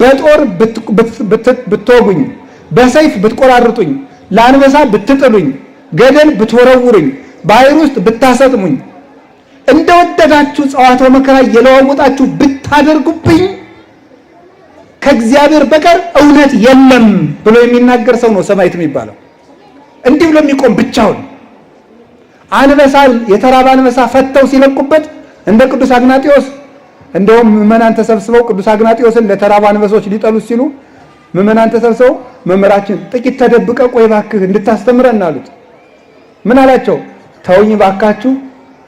በጦር ብትወጉኝ፣ በሰይፍ ብትቆራርጡኝ፣ ለአንበሳ ብትጥሉኝ፣ ገደል ብትወረውሩኝ፣ ባህር ውስጥ ብታሰጥሙኝ፣ እንደወደዳችሁ ጸዋትወ መከራ እየለዋወጣችሁ ብታደርጉብኝ ከእግዚአብሔር በቀር እውነት የለም ብሎ የሚናገር ሰው ነው ሰማዕት የሚባለው። እንዲህ ብሎ የሚቆም ብቻውን አንበሳ የተራበ አንበሳ ፈተው ሲለቁበት እንደ ቅዱስ አግናጢዎስ፣ እንደውም ምዕመናን ተሰብስበው ቅዱስ አግናጢዎስን ለተራቡ አንበሶች ሊጠሉት ሲሉ ምዕመናን ተሰብስበው መምህራችን ጥቂት ተደብቀ ቆይ እባክህ እንድታስተምረን አሉት። ምን አላቸው? ተውኝ ባካችሁ፣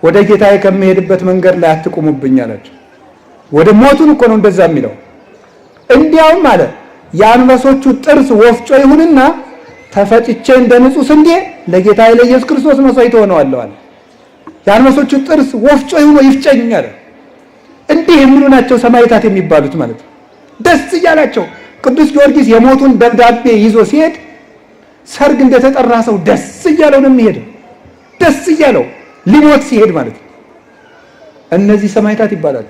ወደ ጌታዬ ከምሄድበት መንገድ ላይ አትቁሙብኝ አላቸው። ወደ ሞቱን እኮ ነው እንደዛ የሚለው። እንዲያውም አለ የአንበሶቹ ጥርስ ወፍጮ ይሁንና ተፈጭቼ እንደ ንጹህ ስንዴ ለጌታዬ ለኢየሱስ ክርስቶስ መስዋዕት ሆነዋለሁ አለ። የአንበሶቹ ጥርስ ወፍጮ ይሁን ይፍጨኝ አለ። እንዲህ የሚሉ ናቸው ሰማዕታት የሚባሉት ማለት ነው። ደስ እያላቸው ቅዱስ ጊዮርጊስ የሞቱን ደብዳቤ ይዞ ሲሄድ ሰርግ እንደተጠራ ሰው ደስ እያለው ነው የሚሄደው። ደስ እያለው ሊሞት ሲሄድ ማለት ነው። እነዚህ ሰማዕታት ይባላሉ።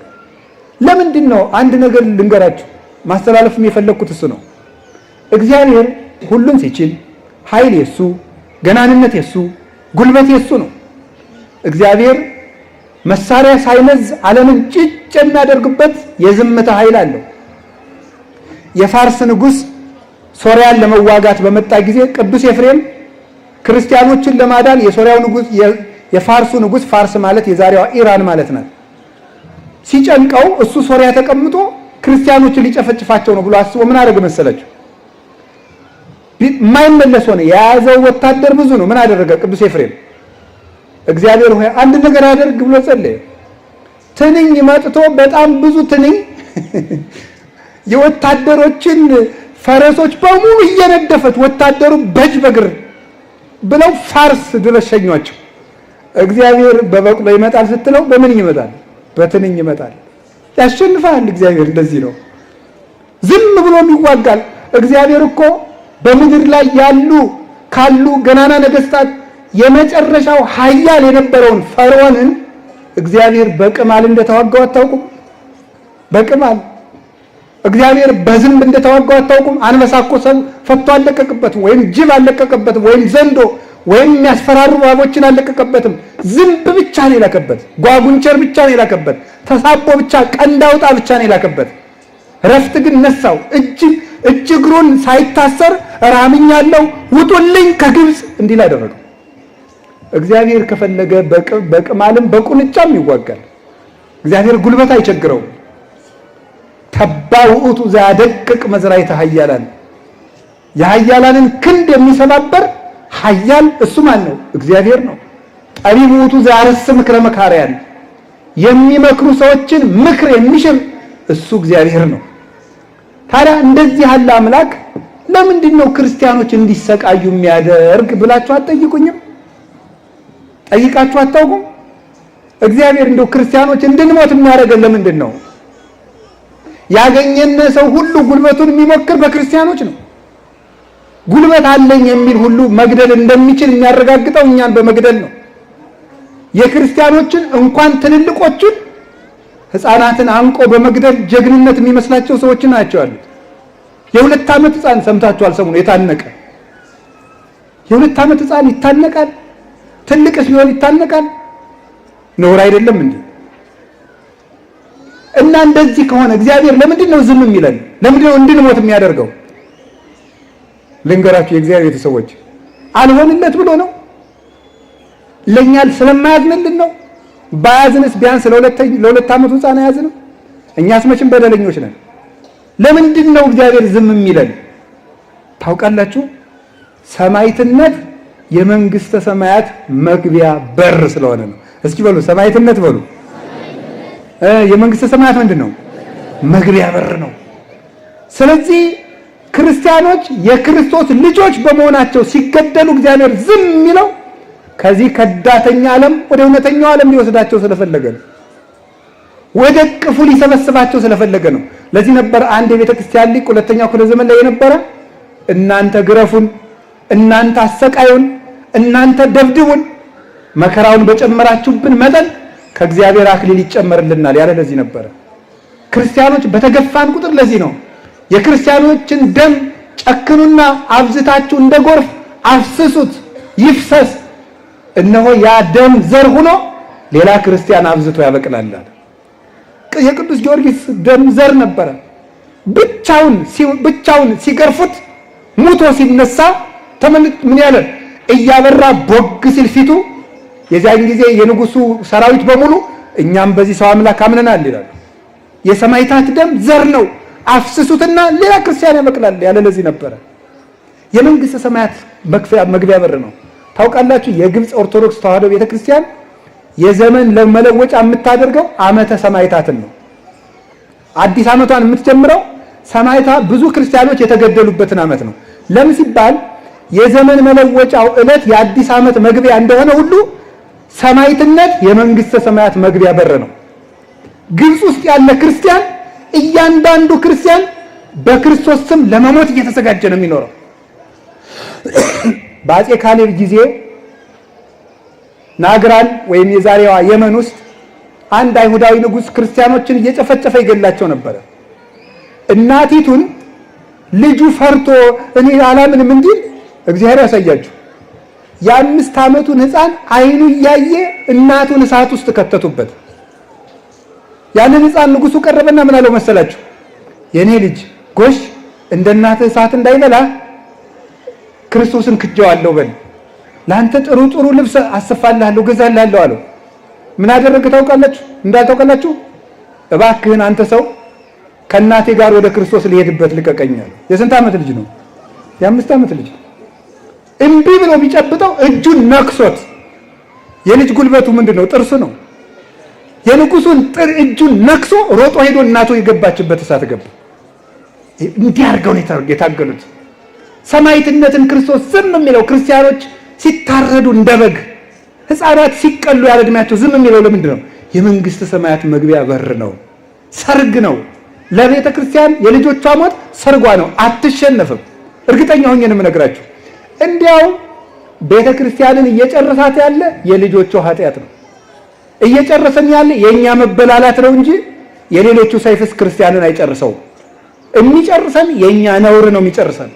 ለምንድን ነው? አንድ ነገር ልንገራችሁ፣ ማስተላለፍም የፈለግኩት እሱ ነው። እግዚአብሔር ሁሉን ሲችል ኃይል የሱ፣ ገናንነት የሱ፣ ጉልበት የሱ ነው። እግዚአብሔር መሳሪያ ሳይመዝ ዓለምን ጭጭ የሚያደርግበት የዝምታ ኃይል አለው። የፋርስ ንጉሥ ሶርያን ለመዋጋት በመጣ ጊዜ ቅዱስ ኤፍሬም ክርስቲያኖችን ለማዳን የሶርያው ንጉሥ የፋርሱ ንጉሥ፣ ፋርስ ማለት የዛሬዋ ኢራን ማለት ናት፣ ሲጨንቀው እሱ ሶርያ ተቀምጦ ክርስቲያኖችን ሊጨፈጭፋቸው ነው ብሎ አስቦ ምን አደረገ መሰላችሁ? የማይመለስ ሆነ። የያዘው ወታደር ብዙ ነው። ምን አደረገ ቅዱስ ኤፍሬም? እግዚአብሔር ሆይ አንድ ነገር አደርግ ብሎ ጸለየ። ትንኝ መጥቶ በጣም ብዙ ትንኝ የወታደሮችን ፈረሶች በሙሉ እየነደፈች ወታደሩ በጅ በግር ብለው ፋርስ ድረስ ሸኟቸው። እግዚአብሔር በበቅሎ ይመጣል ስትለው በምን ይመጣል? በትንኝ ይመጣል። ያሸንፋል። እግዚአብሔር እንደዚህ ነው። ዝም ብሎም ይዋጋል። እግዚአብሔር እኮ በምድር ላይ ያሉ ካሉ ገናና ነገስታት የመጨረሻው ኃያል የነበረውን ፈርዖንን እግዚአብሔር በቅማል እንደተዋጋው አታውቁም? በቅማል እግዚአብሔር በዝንብ እንደተዋጋው አታውቁም? አንበሳ እኮ ሰው ፈቶ አልለቀቀበትም፣ ወይም ጅብ አልለቀቀበትም፣ ወይም ዘንዶ ወይም የሚያስፈራሩ እባቦችን አልለቀቀበትም። ዝንብ ብቻ ነው የላከበት፣ ጓጉንቸር ብቻ ነው የላከበት፣ ተሳቦ ብቻ፣ ቀንድ አውጣ ብቻ ነው የላከበት። ረፍት ግን ነሳው። እጅ እግሩን ሳይታሰር ራምኛለሁ ውጡልኝ ከግብፅ እንዲል አደረገው። እግዚአብሔር ከፈለገ በቅማልም በቁንጫም ይዋጋል። እግዚአብሔር ጉልበት አይቸግረውም። ተባ ውእቱ ዘያደቅቅ መዝራዕተ ኃያላን፣ የኃያላንን ክንድ የሚሰባበር ኃያል እሱ ማን ነው? እግዚአብሔር ነው። ጠቢብ ውእቱ ዘያረስ ምክረ መካርያን፣ የሚመክሩ ሰዎችን ምክር የሚሽር እሱ እግዚአብሔር ነው። ታዲያ እንደዚህ ያለ አምላክ ለምንድን ነው ክርስቲያኖች እንዲሰቃዩ የሚያደርግ ብላችሁ አትጠይቁኝም? ጠይቃችሁ አታውቁም? እግዚአብሔር እንደው ክርስቲያኖች እንድንሞት የሚያደርገን ለምንድን ነው? ያገኘነ ሰው ሁሉ ጉልበቱን የሚሞክር በክርስቲያኖች ነው። ጉልበት አለኝ የሚል ሁሉ መግደል እንደሚችል የሚያረጋግጠው እኛን በመግደል ነው። የክርስቲያኖችን እንኳን ትልልቆቹን ሕፃናትን አንቆ በመግደል ጀግንነት የሚመስላቸው ሰዎች ናቸው ያሉት። የ2 ዓመት ሕፃን ሰምታችኋል? ሰሞኑን የታነቀ የ2 ዓመት ሕፃን ይታነቃል። ትልቅስ ቢሆን ይታነቃል። ነውር አይደለም እንዴ? እና እንደዚህ ከሆነ እግዚአብሔር ለምንድን ነው ዝም የሚለን? ለምንድን ነው እንድንሞት የሚያደርገው? ልንገራችሁ የእግዚአብሔር ቤተሰቦች፣ አልሆንለት ብሎ ነው? ለኛ ስለማያዝንልን ነው? ባያዝንስ ቢያንስ ለሁለት ዓመቱ ሕፃን አያዝንም? እኛስ መቼም በደለኞች ነን። ለምንድን ነው እግዚአብሔር ዝም የሚለን? ታውቃላችሁ፣ ሰማዕትነት የመንግስተ ሰማያት መግቢያ በር ስለሆነ ነው። እስኪ በሉ ሰማዕትነት በሉ። የመንግስተ ሰማያት ምንድን ነው? መግቢያ በር ነው። ስለዚህ ክርስቲያኖች የክርስቶስ ልጆች በመሆናቸው ሲገደሉ እግዚአብሔር ዝም የሚለው ከዚህ ከዳተኛ ዓለም ወደ እውነተኛው ዓለም ሊወስዳቸው ስለፈለገ ነው። ወደ እቅፉ ሊሰበስባቸው ስለፈለገ ነው። ለዚህ ነበር አንድ የቤተ ክርስቲያን ሊቅ ሁለተኛው ክፍለ ዘመን ላይ የነበረ እናንተ ግረፉን፣ እናንተ አሰቃዩን፣ እናንተ ደብድቡን፣ መከራውን በጨመራችሁብን መጠን ከእግዚአብሔር አክሊል ይጨመርልናል ያለ ለዚህ ነበረ። ክርስቲያኖች በተገፋን ቁጥር ለዚህ ነው የክርስቲያኖችን ደም ጨክኑና አብዝታችሁ እንደ ጎርፍ አፍስሱት፣ ይፍሰስ፣ እነሆ ያ ደም ዘር ሆኖ ሌላ ክርስቲያን አብዝቶ ያበቅላል። የቅዱስ ጊዮርጊስ ደም ዘር ነበረ። ብቻውን ሲገርፉት ሙቶ ሲነሳ ምን ያለ እያበራ ቦግ ሲል ፊቱ፣ የዚያን ጊዜ የንጉሱ ሰራዊት በሙሉ እኛም በዚህ ሰው አምላክ አምነናል ይላሉ። የሰማዕታት ደም ዘር ነው፣ አፍስሱትና ሌላ ክርስቲያን ያበቅላል ያለ ለዚህ ነበረ። የመንግስተ ሰማያት መግቢያ በር ነው። ታውቃላችሁ የግብፅ ኦርቶዶክስ ተዋሕዶ ቤተክርስቲያን የዘመን ለመለወጫ የምታደርገው ዓመተ ሰማዕታትን ነው። አዲስ ዓመቷን የምትጀምረው ሰማዕታ ብዙ ክርስቲያኖች የተገደሉበትን ዓመት ነው። ለምን ሲባል የዘመን መለወጫው ዕለት የአዲስ ዓመት መግቢያ እንደሆነ ሁሉ ሰማዕትነት የመንግስተ ሰማያት መግቢያ በር ነው። ግብፅ ውስጥ ያለ ክርስቲያን እያንዳንዱ ክርስቲያን በክርስቶስ ስም ለመሞት እየተዘጋጀ ነው የሚኖረው። በአፄ ካሌብ ጊዜ ናግራን ወይም የዛሬዋ የመን ውስጥ አንድ አይሁዳዊ ንጉሥ ክርስቲያኖችን እየጨፈጨፈ ይገላቸው ነበረ። እናቲቱን ልጁ ፈርቶ እኔ አላምንም እንዲል እግዚአብሔር ያሳያችሁ። የ5 ዓመቱን ሕፃን አይኑ እያየ እናቱን እሳት ውስጥ ከተቱበት። ያንን ሕፃን ንጉሱ ቀረበና ምን አለው መሰላችሁ? የኔ ልጅ ጎሽ እንደ እናትህ እሳት እንዳይበላ ክርስቶስን ክጀዋለሁ በል፣ ለአንተ ጥሩ ጥሩ ልብስ አሰፋልሃለሁ፣ ገዛልሃለሁ አለው። ምን አደረገ ታውቃላችሁ? እንዳልታውቃላችሁ እባክህን አንተ ሰው ከእናቴ ጋር ወደ ክርስቶስ ሊሄድበት ልቀቀኝ አለው። የስንት ዓመት ልጅ ነው? የ5 ዓመት ልጅ። እምቢ ብሎ ቢጨብጠው እጁን ነክሶት፣ የልጅ ጉልበቱ ምንድን ነው? ጥርሱ ነው። የንጉሱን እጁን ነክሶ ሮጦ ሄዶ እናቱ የገባችበት እሳት ገባ። እንዲህ አድርገው ነው የታገሉት። ሰማዕትነትን ክርስቶስ ዝም የሚለው ክርስቲያኖች ሲታረዱ እንደ በግ፣ ሕፃናት ሲቀሉ ያለ ዕድሜያቸው ዝም የሚለው ለምንድን ነው? የመንግስተ ሰማያት መግቢያ በር ነው። ሰርግ ነው። ለቤተ ክርስቲያን የልጆቿ ሞት ሰርጓ ነው። አትሸነፍም። እርግጠኛ ሆኜ ነው የምነግራችሁ። እንዲያው ቤተ ክርስቲያንን እየጨረሳት ያለ የልጆቿ ኃጢአት ነው። እየጨረሰን ያለ የኛ መበላላት ነው እንጂ የሌሎቹ ሰይፍስ ክርስቲያንን አይጨርሰውም። የሚጨርሰን የኛ ነውር ነው የሚጨርሰን።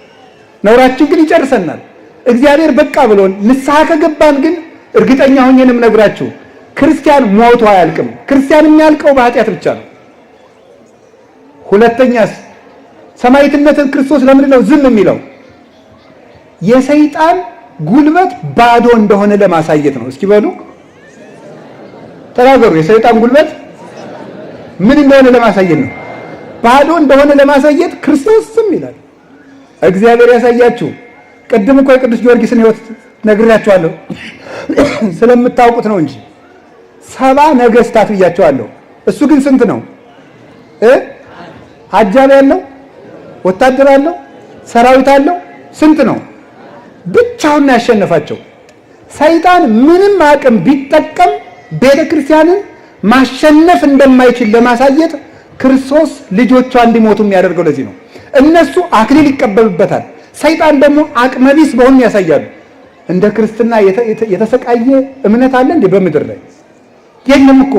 ነውራችን ግን ይጨርሰናል። እግዚአብሔር በቃ ብሎን ንስሐ ከገባን ግን እርግጠኛ ሆኜ ነው የምነግራችሁ ክርስቲያን ሞቶ አያልቅም። ክርስቲያን የሚያልቀው በኃጢአት ብቻ ነው። ሁለተኛስ ሰማዕትነትን ክርስቶስ ለምንድን ነው ዝም የሚለው? የሰይጣን ጉልበት ባዶ እንደሆነ ለማሳየት ነው። እስኪ በሉ ተናገሩ። የሰይጣን ጉልበት ምን እንደሆነ ለማሳየት ነው። ባዶ እንደሆነ ለማሳየት ክርስቶስ ዝም ይላል። እግዚአብሔር ያሳያችሁ። ቅድም እኮ የቅዱስ ጊዮርጊስን ሕይወት ነግሬያችኋለሁ ስለምታውቁት ነው እንጂ 70 ነገስታት ብያቸዋለሁ። እሱ ግን ስንት ነው? አጃቢ አለው፣ ወታደር አለው፣ ሰራዊት አለው። ስንት ነው? ብቻውን ያሸነፋቸው። ሰይጣን ምንም አቅም ቢጠቀም ቤተክርስቲያንን ማሸነፍ እንደማይችል ለማሳየት ክርስቶስ ልጆቿ እንዲሞቱ የሚያደርገው ለዚህ ነው። እነሱ አክሊል ይቀበሉበታል፣ ሰይጣን ደግሞ አቅመቢስ በሆኑ ያሳያሉ። እንደ ክርስትና የተሰቃየ እምነት አለ እንዴ በምድር ላይ? የለም እኮ።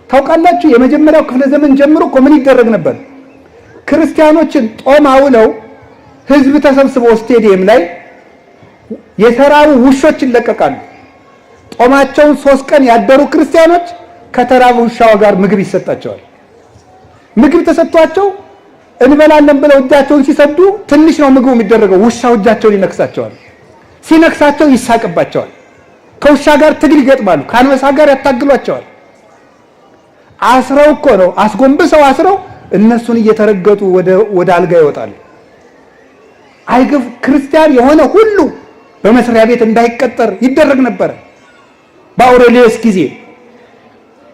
ታውቃላችሁ፣ የመጀመሪያው ክፍለ ዘመን ጀምሮ እኮ ምን ይደረግ ነበር? ክርስቲያኖችን ጦም አውለው ህዝብ ተሰብስቦ ስቴዲየም ላይ የተራቡ ውሾች ይለቀቃሉ። ጦማቸውን 3 ቀን ያደሩ ክርስቲያኖች ከተራቡ ውሻው ጋር ምግብ ይሰጣቸዋል። ምግብ ተሰጥቷቸው እንበላለን ብለው እጃቸውን ሲሰዱ ትንሽ ነው ምግቡ የሚደረገው፣ ውሻው እጃቸውን ይነክሳቸዋል። ሲነክሳቸው ይሳቅባቸዋል። ከውሻ ጋር ትግል ይገጥማሉ፣ ከአንበሳ ጋር ያታግሏቸዋል። አስረው እኮ ነው አስጎንብሰው አስረው እነሱን እየተረገጡ ወደ አልጋ ይወጣሉ። አይግፍ ክርስቲያን የሆነ ሁሉ በመስሪያ ቤት እንዳይቀጠር ይደረግ ነበር። በአውሬሊየስ ጊዜ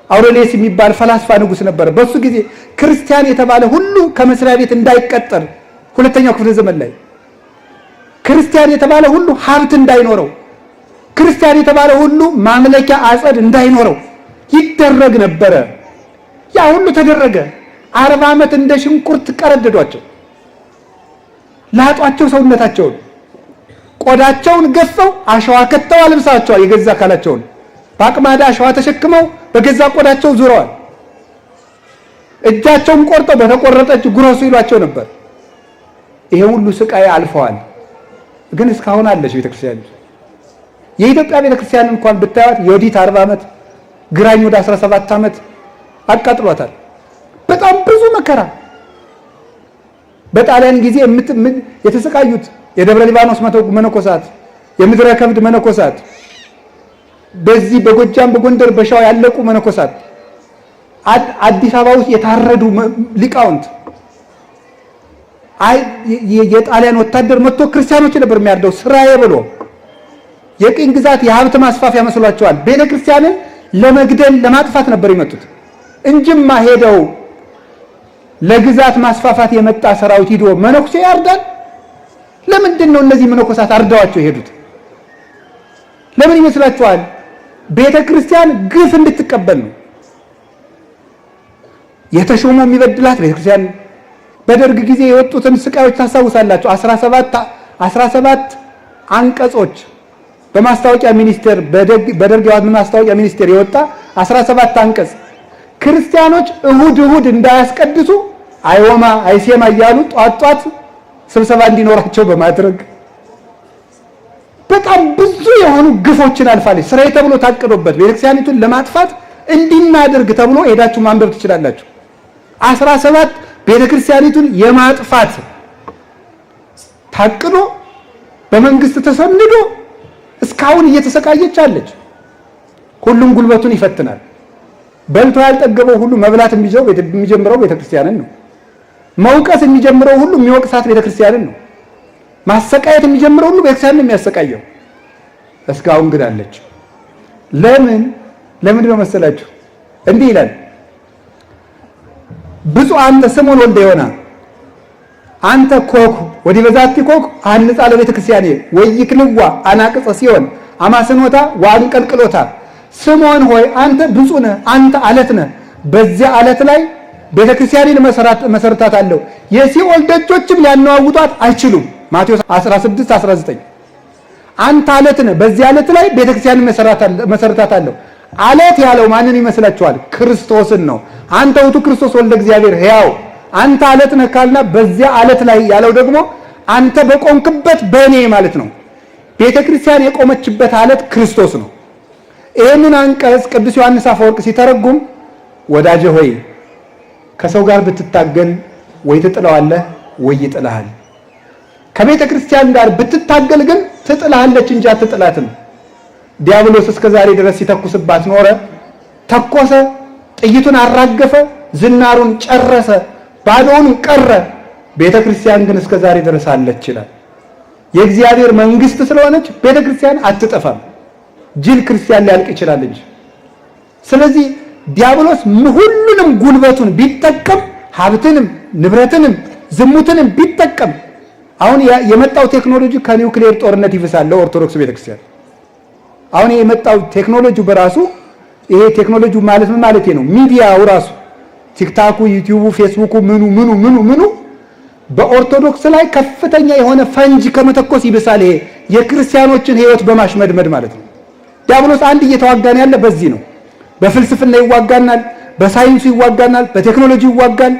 አውሬሊየስ የሚባል ፈላስፋ ንጉስ ነበር። በሱ ጊዜ ክርስቲያን የተባለ ሁሉ ከመስሪያ ቤት እንዳይቀጠር፣ ሁለተኛው ክፍለ ዘመን ላይ ክርስቲያን የተባለ ሁሉ ሀብት እንዳይኖረው፣ ክርስቲያን የተባለ ሁሉ ማምለኪያ አጸድ እንዳይኖረው ይደረግ ነበረ። ያ ሁሉ ተደረገ። 40 ዓመት እንደ ሽንኩርት ቀረደዷቸው፣ ላጧቸው ሰውነታቸውን፣ ቆዳቸውን ገፈው አሸዋ ከተው አልብሳቸዋል። የገዛ አካላቸውን በአቅማዳ አሸዋ ተሸክመው በገዛ ቆዳቸው ዙረዋል። እጃቸውን ቆርጠው በተቆረጠች ጉረሱ ይሏቸው ነበር። ይሄ ሁሉ ስቃይ አልፈዋል። ግን እስካሁን አለች ቤተክርስቲያን። የኢትዮጵያ ቤተክርስቲያን እንኳን ብታዩት የወዲት 40 ዓመት ግራኝ ወደ 17 ዓመት አቃጥሏታል። በጣም ብዙ መከራ። በጣሊያን ጊዜ የተሰቃዩት የደብረ ሊባኖስ መነኮሳት፣ የምድረ ከብድ መነኮሳት፣ በዚህ በጎጃም በጎንደር በሸዋ ያለቁ መነኮሳት፣ አዲስ አበባ ውስጥ የታረዱ ሊቃውንት፣ የጣሊያን ወታደር መጥቶ ክርስቲያኖች ነበር የሚያርደው ስራዬ ብሎ። የቅኝ ግዛት የሀብት ማስፋፊያ መስሏቸዋል። ቤተክርስቲያንን ለመግደል ለማጥፋት ነበር የመጡት እንጂማ ሄደው ለግዛት ማስፋፋት የመጣ ሰራዊት ሂዶ መነኩሴ ያርዳል? ለምንድን ነው እነዚህ መነኮሳት አርደዋቸው የሄዱት? ለምን ይመስላችኋል? ቤተ ክርስቲያን ግፍ እንድትቀበል ነው። የተሾመ የሚበድላት ቤተ ክርስቲያን። በደርግ ጊዜ የወጡትን ስቃዮች ታስታውሳላችሁ። 17 አንቀጾች በማስታወቂያ ሚኒስቴር፣ በደርግ ማስታወቂያ ሚኒስቴር የወጣ 17 አንቀጽ፣ ክርስቲያኖች እሁድ እሁድ እንዳያስቀድሱ አይወማ አይሴማ እያሉ ጧት ጧት ስብሰባ እንዲኖራቸው በማድረግ በጣም ብዙ የሆኑ ግፎችን አልፋለች። ስራዬ ተብሎ ታቅዶበት ቤተክርስቲያኒቱን ለማጥፋት እንዲናደርግ ተብሎ ሄዳችሁ ማንበብ ትችላላችሁ። 17 ቤተክርስቲያኒቱን የማጥፋት ታቅዶ በመንግስት ተሰንዶ እስካሁን እየተሰቃየች አለች። ሁሉም ጉልበቱን ይፈትናል። በልቶ ያልጠገበው ሁሉ መብላት የሚጀምረው ቤተክርስቲያንን ነው። መውቀስ የሚጀምረው ሁሉ የሚወቅሳት ቤተክርስቲያንን ነው። ማሰቃየት የሚጀምረው ሁሉ ቤተክርስቲያንን ነው የሚያሰቃየው። እስካሁን ግን አለች። ለምን ለምንድን ነው መሰላችሁ? እንዲህ ይላል፣ ብፁዕ አንተ ስምዖን ወልደ ዮና አንተ ኮኩሕ ወዲበ ዛቲ ኮኩሕ አሐንጻ ለቤተ ክርስቲያኔ ወኢይክልዋ አናቅጸ ሲኦል አማስኖታ ወአንቀልቅሎታ። ስምዖን ሆይ አንተ ብፁዕ ነህ፣ አንተ አለት ነህ። በዚያ አለት ላይ ቤተ ክርስቲያኔን መሰረታታለሁ፣ የሲኦል ደጆችም ሊያነዋውጧት አይችሉም። ማቴዎስ 16 19። አንተ አለት ነህ፣ በዚያ አለት ላይ ቤተ ክርስቲያንን መሰረታታለሁ። አለት ያለው ማንን ይመስላችኋል? ክርስቶስን ነው። አንተ ውእቱ ክርስቶስ ወልደ እግዚአብሔር ሕያው። አንተ አለት ነህ ካልና በዚያ አለት ላይ ያለው ደግሞ አንተ በቆምክበት በእኔ ማለት ነው። ቤተ ክርስቲያን የቆመችበት አለት ክርስቶስ ነው። ይህንን አንቀጽ ቅዱስ ዮሐንስ አፈወርቅ ሲተረጉም፣ ወዳጄ ሆይ ከሰው ጋር ብትታገል ወይ ትጥለዋለህ ወይ ይጥልሃል። ከቤተ ክርስቲያን ጋር ብትታገል ግን ትጥልሃለች እንጂ አትጥላትም። ዲያብሎስ እስከ ዛሬ ድረስ ሲተኩስባት ኖረ። ተኮሰ፣ ጥይቱን አራገፈ፣ ዝናሩን ጨረሰ፣ ባዶውን ቀረ። ቤተ ክርስቲያን ግን እስከ ዛሬ ድረስ አለች ይላል። የእግዚአብሔር መንግስት ስለሆነች ቤተ ክርስቲያን አትጠፋም። ጅል ክርስቲያን ሊያልቅ ይችላል እንጂ። ስለዚህ ዲያብሎስ ሁሉንም ጉልበቱን ቢጠቀም፣ ሀብትንም ንብረትንም ዝሙትንም ቢጠቀም፣ አሁን የመጣው ቴክኖሎጂ ከኒውክሌር ጦርነት ይብሳል ለኦርቶዶክስ ቤተክርስቲያን። አሁን የመጣው ቴክኖሎጂ በራሱ፣ ይሄ ቴክኖሎጂ ማለት ምን ማለት ነው? ሚዲያው ራሱ ቲክታኩ፣ ዩቲዩቡ፣ ፌስቡኩ፣ ምኑ ምኑ ምኑ ምኑ በኦርቶዶክስ ላይ ከፍተኛ የሆነ ፈንጅ ከመተኮስ ይብሳል። ይሄ የክርስቲያኖችን ሕይወት በማሽመድመድ ማለት ነው። ዲያብሎስ አንድ እየተዋጋን ያለ በዚህ ነው። በፍልስፍና ይዋጋናል፣ በሳይንሱ ይዋጋናል፣ በቴክኖሎጂ ይዋጋል።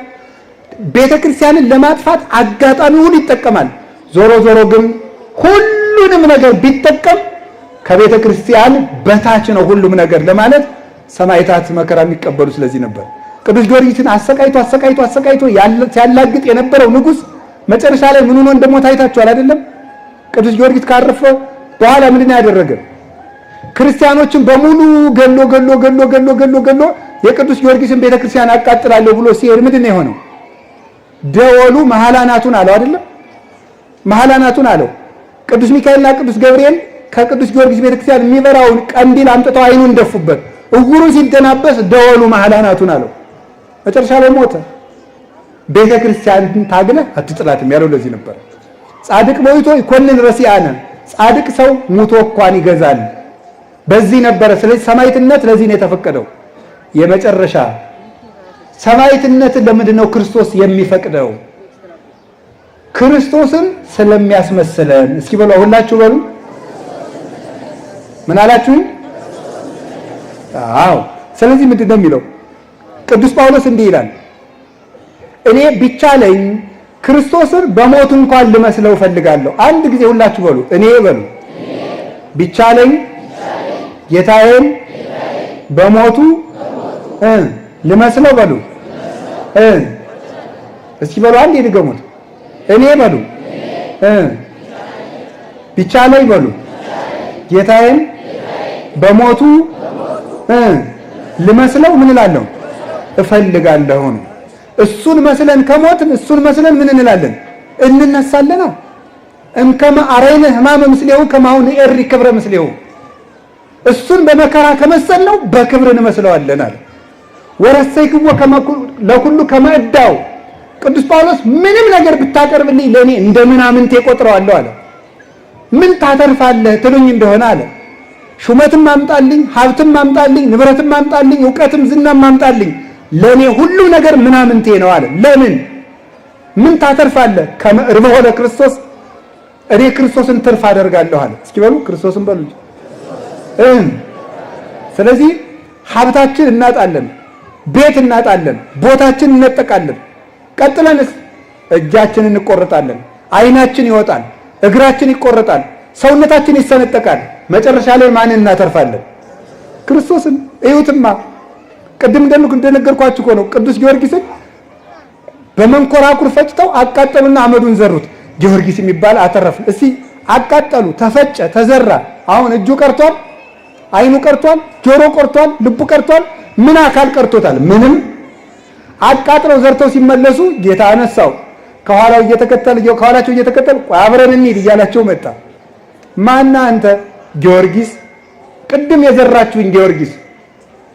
ቤተ ክርስቲያንን ለማጥፋት አጋጣሚ ሁሉ ይጠቀማል። ዞሮ ዞሮ ግን ሁሉንም ነገር ቢጠቀም ከቤተ ክርስቲያን በታች ነው ሁሉም ነገር ለማለት ሰማዕታት መከራ የሚቀበሉ ስለዚህ ነበር። ቅዱስ ጊዮርጊስን አሰቃይቶ አሰቃይቶ አሰቃይቶ ሲያላግጥ የነበረው ንጉሥ መጨረሻ ላይ ምን ሆኖ እንደሞተ አይታችኋል አይደለም? ቅዱስ ጊዮርጊስ ካረፈ በኋላ ምንድን ነው ያደረገ? ክርስቲያኖችን በሙሉ ገሎ ገሎ ገሎ ገሎ ገሎ ገሎ የቅዱስ ጊዮርጊስን ቤተክርስቲያን አቃጥላለሁ ብሎ ሲሄድ ምንድን ነው የሆነው? ደወሉ መሀል አናቱን አለው አይደለም? መሀል አናቱን አለው። ቅዱስ ሚካኤልና ቅዱስ ገብርኤል ከቅዱስ ጊዮርጊስ ቤተክርስቲያን የሚበራውን ቀንዲል አምጥተው አይኑን ደፉበት። እውሩ ሲደናበስ ደወሉ መሀል አናቱን አለው። መጨረሻ ላይ ሞተ። ቤተክርስቲያን ታግለህ አትጥላትም ያለው ለዚህ ነበር። ጻድቅ ሞይቶ ይኮንን ረሲአነ፣ ጻድቅ ሰው ሙቶ እንኳን ይገዛል። በዚህ ነበረ። ስለዚህ ሰማዕትነት ለዚህ ነው የተፈቀደው። የመጨረሻ ሰማዕትነትን ለምንድን ነው ክርስቶስ የሚፈቅደው? ክርስቶስን ስለሚያስመስለን። እስኪ በሉ፣ ሁላችሁ በሉ። ምን አላችሁኝ? አዎ። ስለዚህ ምንድን ነው የሚለው? ቅዱስ ጳውሎስ እንዲህ ይላል፣ እኔ ቢቻለኝ ክርስቶስን በሞቱ እንኳን ልመስለው እፈልጋለሁ። አንድ ጊዜ ሁላችሁ በሉ፣ እኔ በሉ፣ ቢቻለኝ ጌታዬን በሞቱ ልመስለው በሉ። እስኪ በሉ፣ አንዴ ድገሙት። እኔ በሉ፣ ቢቻለኝ በሉ፣ ጌታዬን በሞቱ ልመስለው ምን እላለሁ? እፈልጋለሁ ነው። እሱን መስለን ከሞትን እሱን መስለን ምን እንላለን? እንነሳለን ነው። እምከመ አረይነ ሕማመ ምስሌሁ ከማሁ ንኤሪ ክብረ ምስሌሁ። እሱን በመከራ ከመሰልነው በክብር እንመስለዋለን አለ። ወረሰይክዎ ለኩሉ ከመ እዳው። ቅዱስ ጳውሎስ ምንም ነገር ብታቀርብልኝ ለእኔ እንደ ምናምንቴ ቆጥረዋለሁ አለ። ምን ታተርፋለህ ትሉኝ እንደሆነ አለ፣ ሹመትም አምጣልኝ፣ ሀብትም አምጣልኝ፣ ንብረትም አምጣልኝ፣ እውቀትም ዝናም አምጣልኝ፣ ለእኔ ሁሉ ነገር ምናምንቴ ነው አለ። ለምን ምን ታተርፋለህ? ከመ እርብሖ ለክርስቶስ፣ እኔ ክርስቶስን ትርፍ አደርጋለሁ አለ። እስኪ በሉ ክርስቶስን በሉ። ስለዚህ ሀብታችን እናጣለን፣ ቤት እናጣለን፣ ቦታችን እንነጠቃለን። ቀጥለንስ እጃችንን እንቆረጣለን፣ ዓይናችን ይወጣል፣ እግራችን ይቆረጣል፣ ሰውነታችን ይሰነጠቃል። መጨረሻ ላይ ማንን እናተርፋለን? ክርስቶስን። እዩትማ፣ ቅድም እንደነገርኳችሁ እኮ ነው። ቅዱስ ጊዮርጊስን በመንኮራኩር ፈጭተው አቃጠሉና አመዱን ዘሩት። ጊዮርጊስ የሚባል አተረፍን። እስቲ አቃጠሉ፣ ተፈጨ፣ ተዘራ። አሁን እጁ ቀርቷል፣ ዓይኑ ቀርቷል፣ ጆሮ ቀርቷል፣ ልቡ ቀርቷል። ምን አካል ቀርቶታል? ምንም። አቃጥለው ዘርተው ሲመለሱ ጌታ አነሳው። ከኋላው እየተከተለ ከኋላቸው እየተከተለ አብረን እንሂድ እያላቸው መጣ። ማና አንተ? ጊዮርጊስ፣ ቅድም የዘራችሁኝ ጊዮርጊስ፣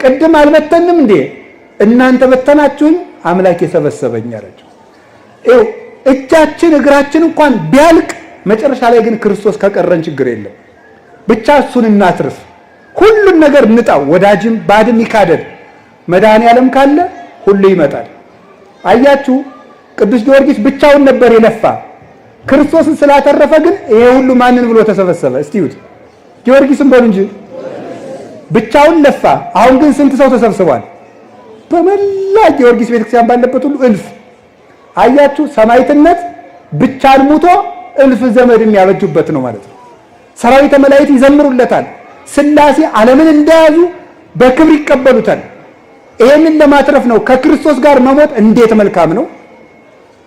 ቅድም አልበተንም እንዴ? እናንተ በተናችሁኝ፣ አምላክ የሰበሰበኝ አላቸው። ይኸው እጃችን እግራችን እንኳን ቢያልቅ መጨረሻ ላይ ግን ክርስቶስ ከቀረን ችግር የለም። ብቻ እሱን እናትርፍ። ሁሉን ነገር እንጣው። ወዳጅም ባድም ይካደድ፣ መድኃኔዓለም ካለ ሁሉ ይመጣል። አያችሁ፣ ቅዱስ ጊዮርጊስ ብቻውን ነበር የለፋ። ክርስቶስን ስላተረፈ ግን ይሄ ሁሉ ማንን ብሎ ተሰበሰበ? እስቲ እዩት። ጊዮርጊስን በሉ እንጂ ብቻውን ለፋ። አሁን ግን ስንት ሰው ተሰብስቧል? በመላ ጊዮርጊስ ቤተክርስቲያን ባለበት ሁሉ እልፍ። አያችሁ፣ ሰማዕትነት ብቻን ሙቶ እልፍ ዘመድ የሚያበጁበት ነው ማለት ነው። ሰራዊተ መላእክት ይዘምሩለታል። ሥላሴ ዓለምን እንደያዙ በክብር ይቀበሉታል። ይሄንን ለማትረፍ ነው። ከክርስቶስ ጋር መሞት እንዴት መልካም ነው!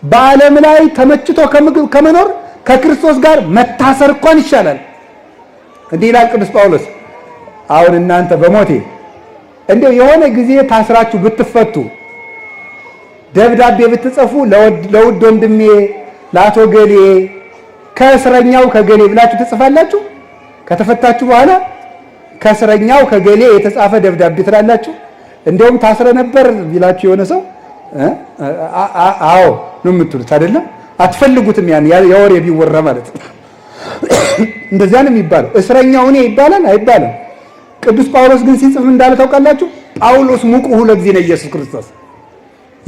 በዓለም ላይ ተመችቶ ከምግብ ከመኖር ከክርስቶስ ጋር መታሰር እንኳን ይሻላል። እንዲህ ይላል ቅዱስ ጳውሎስ። አሁን እናንተ በሞቴ እንዲያው የሆነ ጊዜ ታስራችሁ ብትፈቱ ደብዳቤ ብትጽፉ ለውድ ወንድሜ ለአቶ ገሌ ከእስረኛው ከገሌ ብላችሁ ትጽፋላችሁ። ከተፈታችሁ በኋላ ከእስረኛው ከገሌ የተጻፈ ደብዳቤ ትላላችሁ። እንደውም ታስረ ነበር ቢላችሁ የሆነ ሰው አዎ ነው የምትሉት አይደለም? አትፈልጉትም። ያን የወሬ ቢወራ ማለት ነው። እንደዚያ ነው የሚባለው። እስረኛው እኔ ይባላል አይባልም። ቅዱስ ጳውሎስ ግን ሲጽፍ እንዳለ ታውቃላችሁ። ጳውሎስ ሙቁሁ ለእግዚእነ ኢየሱስ ክርስቶስ፣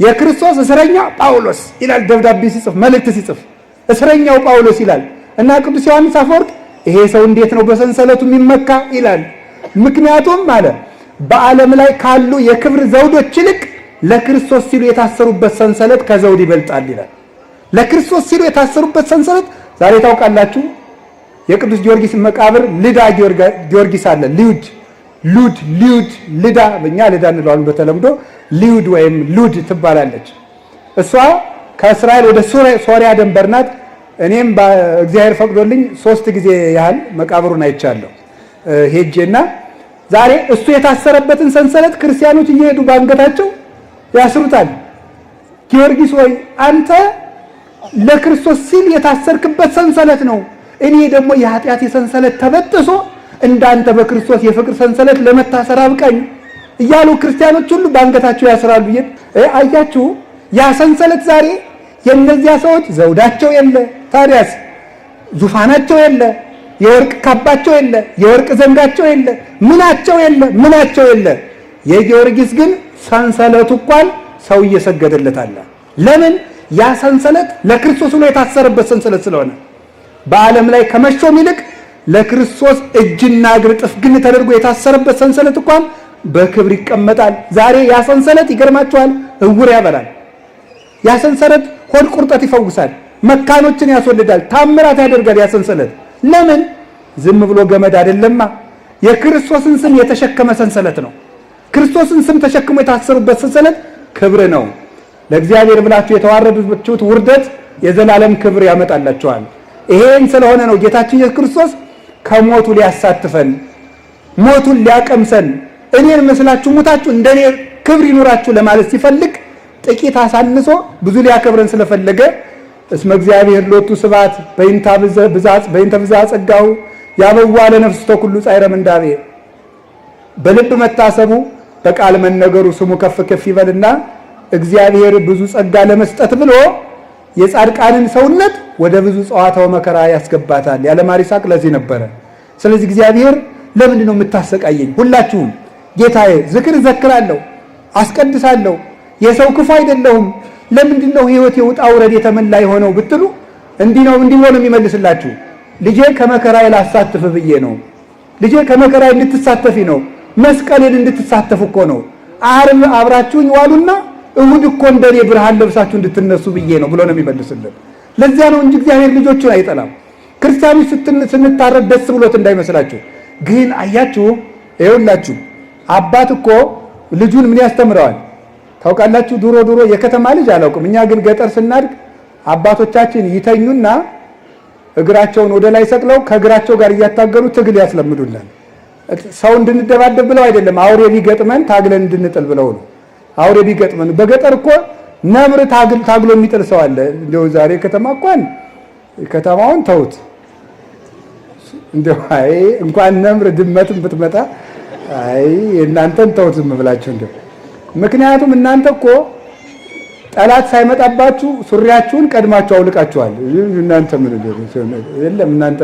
የክርስቶስ እስረኛ ጳውሎስ ይላል። ደብዳቤ ሲጽፍ መልእክት ሲጽፍ እስረኛው ጳውሎስ ይላል። እና ቅዱስ ዮሐንስ አፈወርቅ ይሄ ሰው እንዴት ነው በሰንሰለቱ የሚመካ ይላል። ምክንያቱም አለ በዓለም ላይ ካሉ የክብር ዘውዶች ይልቅ ለክርስቶስ ሲሉ የታሰሩበት ሰንሰለት ከዘውድ ይበልጣል ይላል። ለክርስቶስ ሲሉ የታሰሩበት ሰንሰለት ዛሬ ታውቃላችሁ። የቅዱስ ጊዮርጊስ መቃብር ልዳ ጊዮርጊስ አለ። ሊዩድ ሉድ ሊዩድ ልዳ፣ በእኛ ልዳ እንለዋለን በተለምዶ ሊዩድ ወይም ሉድ ትባላለች። እሷ ከእስራኤል ወደ ሶሪያ ድንበር ናት። እኔም እግዚአብሔር ፈቅዶልኝ 3 ጊዜ ያህል መቃብሩን አይቻለሁ ሄጄና ዛሬ እሱ የታሰረበትን ሰንሰለት ክርስቲያኖች እየሄዱ ባንገታቸው ያስሩታል። ጊዮርጊስ ወይ አንተ ለክርስቶስ ሲል የታሰርክበት ሰንሰለት ነው። እኔ ደግሞ የኃጢአት የሰንሰለት ተበጥሶ እንዳንተ በክርስቶስ የፍቅር ሰንሰለት ለመታሰር አብቃኝ እያሉ ክርስቲያኖች ሁሉ ባንገታቸው ያስራሉ። አያችሁ፣ ያ ሰንሰለት ዛሬ የእነዚያ ሰዎች ዘውዳቸው የለ፣ ታዲያስ ዙፋናቸው የለ፣ የወርቅ ካባቸው የለ፣ የወርቅ ዘንጋቸው የለ፣ ምናቸው የለ፣ ምናቸው የለ። የጊዮርጊስ ግን ሰንሰለቱ እንኳን ሰው እየሰገደለት አለ። ለምን? ያ ሰንሰለት ለክርስቶስ ብሎ የታሰረበት ሰንሰለት ስለሆነ በዓለም ላይ ከመሾም ይልቅ ለክርስቶስ እጅና እግር ጥፍግን ተደርጎ የታሰረበት ሰንሰለት እንኳን በክብር ይቀመጣል። ዛሬ ያ ሰንሰለት ይገርማችኋል፣ እውር ያበላል። ያ ሰንሰለት ሆድ ቁርጠት ይፈውሳል፣ መካኖችን ያስወልዳል፣ ታምራት ያደርጋል። ያ ሰንሰለት ለምን? ዝም ብሎ ገመድ አይደለማ። የክርስቶስን ስም የተሸከመ ሰንሰለት ነው። ክርስቶስን ስም ተሸክሞ የታሰሩበት ሰንሰለት ክብር ነው። ለእግዚአብሔር ብላችሁ የተዋረዳችሁት ውርደት የዘላለም ክብር ያመጣላችኋል። ይሄን ስለሆነ ነው ጌታችን ኢየሱስ ክርስቶስ ከሞቱ ሊያሳትፈን ሞቱን ሊያቀምሰን እኔን መስላችሁ ሙታችሁ እንደኔ ክብር ይኑራችሁ ለማለት ሲፈልግ ጥቂት አሳንሶ ብዙ ሊያከብረን ስለፈለገ እስመ እግዚአብሔር ሎቱ ስብሐት በይንተ ብዝኀ ጸጋሁ ያበዋ ለነፍሱ ተኩሉ ጻዕረ ምንዳቤ። በልብ መታሰቡ በቃል መነገሩ ስሙ ከፍ ከፍ ይበልና እግዚአብሔር ብዙ ጸጋ ለመስጠት ብሎ የጻድቃንን ሰውነት ወደ ብዙ ጸዋታው መከራ ያስገባታል። ያለ ማር ይስሐቅ ለዚህ ነበረ። ስለዚህ እግዚአብሔር ለምንድን ነው የምታሰቃየኝ? ሁላችሁም ጌታዬ ዝክር እዘክራለሁ፣ አስቀድሳለሁ፣ የሰው ክፉ አይደለሁም፣ ለምንድን ነው ሕይወት የውጣ ውረድ የተመላ የሆነው ብትሉ እንዲህ ነው እንዲህ ነው የሚመልስላችሁ። ልጄ ከመከራዬ ላሳትፍ ብዬ ነው። ልጄ ከመከራዬ እንድትሳተፊ ነው። መስቀሌን እንድትሳተፉ እኮ ነው። ዓርብ አብራችሁኝ ዋሉና እሁድ እኮ እንደኔ ብርሃን ለብሳችሁ እንድትነሱ ብዬ ነው ብሎ ነው የሚመልስልን። ለዚያ ነው እንጂ እግዚአብሔር ልጆቹን አይጠላም። ክርስቲያኖች ስንታረድ ደስ ብሎት እንዳይመስላችሁ። ግን አያችሁ፣ ይኸውላችሁ አባት እኮ ልጁን ምን ያስተምረዋል ታውቃላችሁ? ድሮ ድሮ የከተማ ልጅ አላውቅም። እኛ ግን ገጠር ስናድግ አባቶቻችን ይተኙና እግራቸውን ወደ ላይ ሰቅለው ከእግራቸው ጋር እያታገሉ ትግል ያስለምዱናል። ሰው እንድንደባደብ ብለው አይደለም፣ አውሬ ቢገጥመን ታግለን እንድንጥል ብለው ነው። አውሬ ቢገጥመን በገጠር እኮ ነብር ታግሎ የሚጥል ሰው አለ። እንደው ዛሬ ከተማ እንኳን ከተማውን ተውት። እንደው አይ እንኳን ነብር ድመትም ብትመጣ አይ እናንተን ተውት ዝም ብላችሁ እንደው። ምክንያቱም እናንተ እኮ ጠላት ሳይመጣባችሁ ሱሪያችሁን ቀድማችሁ አውልቃችኋል። እናንተ ምን የለም እናንተ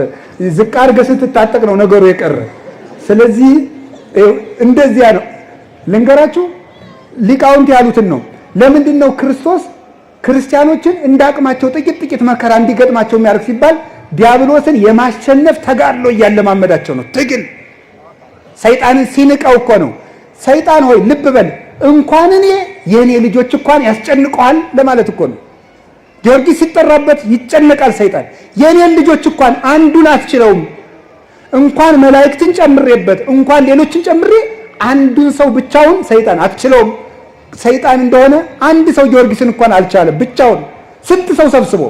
ዝቅ አድርገህ ስትታጠቅ ነው ነገሩ የቀረ። ስለዚህ እንደዚያ ነው። ልንገራችሁ ሊቃውንት ያሉትን ነው። ለምንድን ነው ክርስቶስ ክርስቲያኖችን እንዳቅማቸው ጥቂት ጥቂት መከራ እንዲገጥማቸው የሚያደርግ ሲባል ዲያብሎስን የማሸነፍ ተጋድሎ እያለማመዳቸው ነው። ትግል ሰይጣንን ሲንቀው እኮ ነው። ሰይጣን ሆይ ልብ በል እንኳን እኔ የእኔ ልጆች እንኳን ያስጨንቀዋል ለማለት እኮ ነው። ጊዮርጊስ ሲጠራበት ይጨነቃል ሰይጣን። የእኔን ልጆች እንኳን አንዱን አትችለውም፣ እንኳን መላእክትን ጨምሬበት እንኳን ሌሎችን ጨምሬ አንዱን ሰው ብቻውን ሰይጣን አትችለውም። ሰይጣን እንደሆነ አንድ ሰው ጊዮርጊስን እንኳን አልቻለም ብቻውን ስንት ሰው ሰብስቦ።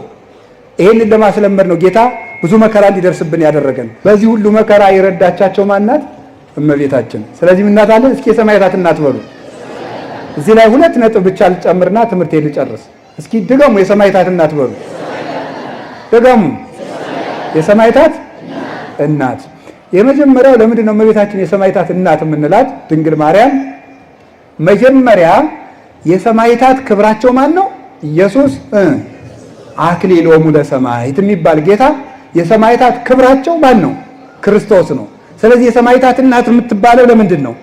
ይሄንን ለማስለመድ ነው ጌታ ብዙ መከራ እንዲደርስብን ያደረገን። በዚህ ሁሉ መከራ የረዳቻቸው ማናት? እመቤታችን። ስለዚህ እናት አለን። እስኪ የሰማዕታት እናት በሉ። እዚህ ላይ ሁለት ነጥብ ብቻ ልጨምርና ትምህርቴን ልጨርስ። እስኪ ድገሙ፣ የሰማዕታት እናት በሉ። ድገሙ፣ የሰማዕታት እናት። የመጀመሪያው ለምንድን ነው እመቤታችን የሰማዕታት እናት የምንላት? ድንግል ማርያም መጀመሪያ የሰማዕታት ክብራቸው ማን ነው? ኢየሱስ አክሊሎሙ ለሰማዕት የሚባል ጌታ የሰማዕታት ክብራቸው ማን ነው? ክርስቶስ ነው። ስለዚህ የሰማዕታት እናት የምትባለው ለምንድን ነው?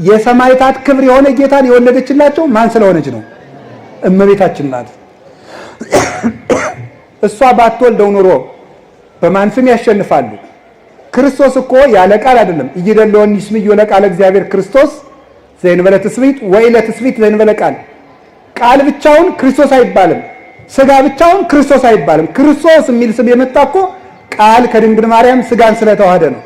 የሰማዕታት ክብር የሆነ ጌታን የወለደችላቸው ማን ስለሆነች ነው? እመቤታችን ናት። እሷ ባትወልደው ኑሮ በማን ስም ያሸንፋሉ? ክርስቶስ እኮ ያለ ቃል አይደለም። ኢይደልወኒ ስምዮ ለቃለ እግዚአብሔር ክርስቶስ ዘእንበለ ትስብእት ወኢለ ትስብእት ዘእንበለ ቃል። ቃል ብቻውን ክርስቶስ አይባልም። ስጋ ብቻውን ክርስቶስ አይባልም። ክርስቶስ የሚል ስም የመጣ እኮ ቃል ከድንግል ማርያም ስጋን ስለተዋሃደ ነው።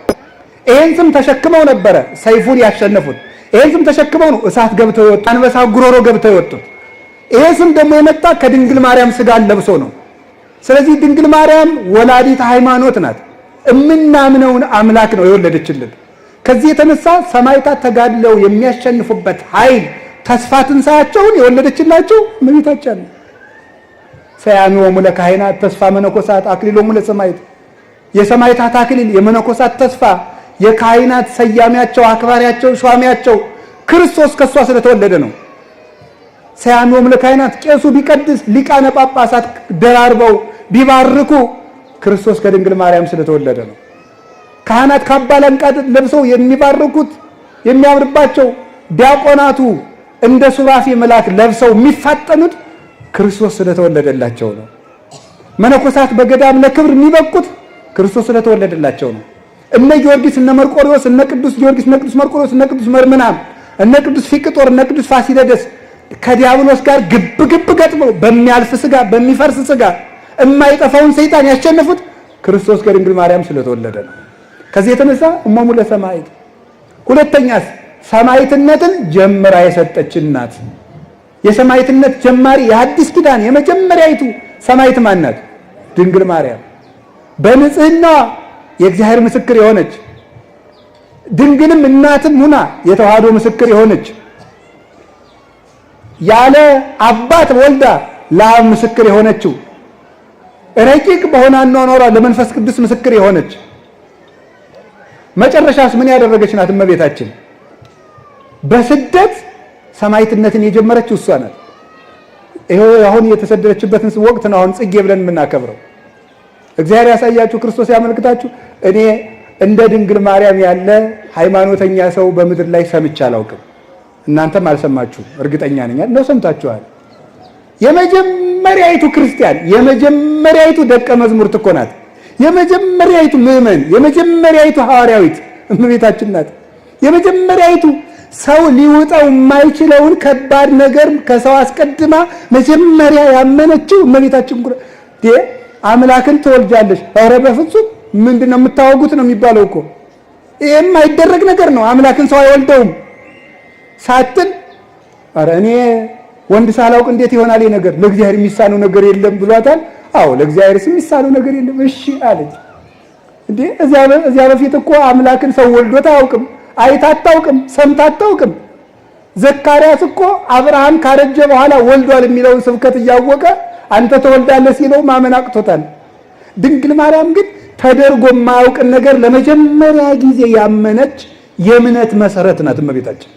ይሄን ስም ተሸክመው ነበረ ሰይፉን ያሸነፉት። ይሄን ስም ተሸክመው ነው እሳት ገብተው የወጡት፣ አንበሳ ጉሮሮ ገብተው የወጡት። ይሄ ስም ደግሞ የመጣ ከድንግል ማርያም ስጋን ለብሶ ነው። ስለዚህ ድንግል ማርያም ወላዲተ ሃይማኖት ናት። እምናምነውን አምላክ ነው የወለደችልን። ከዚህ የተነሳ ሰማዕታት ተጋድለው የሚያሸንፉበት ኃይል ተስፋ ትንሣኤያቸውን የወለደችላቸው እመቤታችን ነው። ሰያሚዎሙ ለካህናት ተስፋ መነኮሳት አክሊሎሙ ለሰማዕት፣ የሰማዕታት አክሊል የመነኮሳት ተስፋ የካህናት ሰያሚያቸው አክባሪያቸው ሿሚያቸው ክርስቶስ ከሷ ስለተወለደ ነው። ሰያሚዎሙ ለካህናት ቄሱ ቢቀድስ ሊቃነ ጳጳሳት ደራርበው ቢባርኩ ክርስቶስ ከድንግል ማርያም ስለተወለደ ነው። ካህናት ካባ ላንቃ ለብሰው የሚባርኩት የሚያምርባቸው፣ ዲያቆናቱ እንደ ሱራፊ መልአክ ለብሰው የሚፋጠኑት ክርስቶስ ስለተወለደላቸው ነው። መነኮሳት በገዳም ለክብር የሚበቁት ክርስቶስ ስለተወለደላቸው ነው። እነ ጊዮርጊስ እነ መርቆሪዎስ እነ ቅዱስ ጊዮርጊስ እነ ቅዱስ መርቆሪዎስ እነ ቅዱስ መርምናም እነ ቅዱስ ፊቅጦር እነ ቅዱስ ፋሲለደስ ከዲያብሎስ ጋር ግብ ግብ ገጥመው በሚያልፍ ስጋ በሚፈርስ ስጋ የማይጠፋውን ሰይጣን ያሸነፉት ክርስቶስ ከድንግል ማርያም ስለተወለደ ነው። ከዚህ የተነሳ እሞሙ ለሰማዕት። ሁለተኛስ ሰማዕትነትን ጀምራ የሰጠች እናት። የሰማዕትነት ጀማሪ የሐዲስ ኪዳን የመጀመሪያይቱ ሰማዕት ማን ናት? ድንግል ማርያም። በንጽህናዋ የእግዚአብሔር ምስክር የሆነች ድንግልም እናትም ሁና የተዋህዶ ምስክር የሆነች ያለ አባት ወልዳ ለአብ ምስክር የሆነችው ረቂቅ በሆነ አኗኗሯ ለመንፈስ ቅዱስ ምስክር የሆነች መጨረሻስ ምን ያደረገች ናት? እመቤታችን በስደት ሰማዕትነትን የጀመረችው እሷ ናት። ይሄው አሁን የተሰደደችበትን ወቅት ነው አሁን ጽጌ ብለን የምናከብረው። እግዚአብሔር ያሳያችሁ፣ ክርስቶስ ያመልክታችሁ። እኔ እንደ ድንግል ማርያም ያለ ሃይማኖተኛ ሰው በምድር ላይ ሰምቼ አላውቅም። እናንተም አልሰማችሁም፣ እርግጠኛ ነኝ። ነው ሰምታችኋል። የመጀመሪያይቱ ክርስቲያን የመጀመሪያይቱ ደቀ መዝሙርት እኮ ናት። የመጀመሪያይቱ ምዕመን፣ የመጀመሪያይቱ ሐዋርያዊት እመቤታችን ናት። የመጀመሪያይቱ ሰው ሊውጠው የማይችለውን ከባድ ነገር ከሰው አስቀድማ መጀመሪያ ያመነችው እመቤታችን አምላክን ትወልጃለሽ። ኧረ በፍጹም ምንድን ነው የምታወጉት ነው የሚባለው እኮ። ይሄ የማይደረግ ነገር ነው። አምላክን ሰው አይወልደውም ሳትል ኧረ እኔ ወንድ ሳላውቅ እንዴት ይሆናል ይሄ ነገር? ለእግዚአብሔር የሚሳነው ነገር የለም ብሏታል። አዎ ለእግዚአብሔር የሚሳነው ነገር የለም። እሺ አለች። እንዴ እዚያ በፊት እኮ አምላክን ሰው ወልዶት አያውቅም። አይታ አታውቅም፣ ሰምታ አታውቅም። ዘካርያስ እኮ አብርሃም ካረጀ በኋላ ወልዷል የሚለውን ስብከት እያወቀ አንተ ተወልዳለህ ሲለው ማመን አቅቶታል። ድንግል ማርያም ግን ተደርጎ የማያውቅን ነገር ለመጀመሪያ ጊዜ ያመነች የእምነት መሰረት ናት እመቤታችን።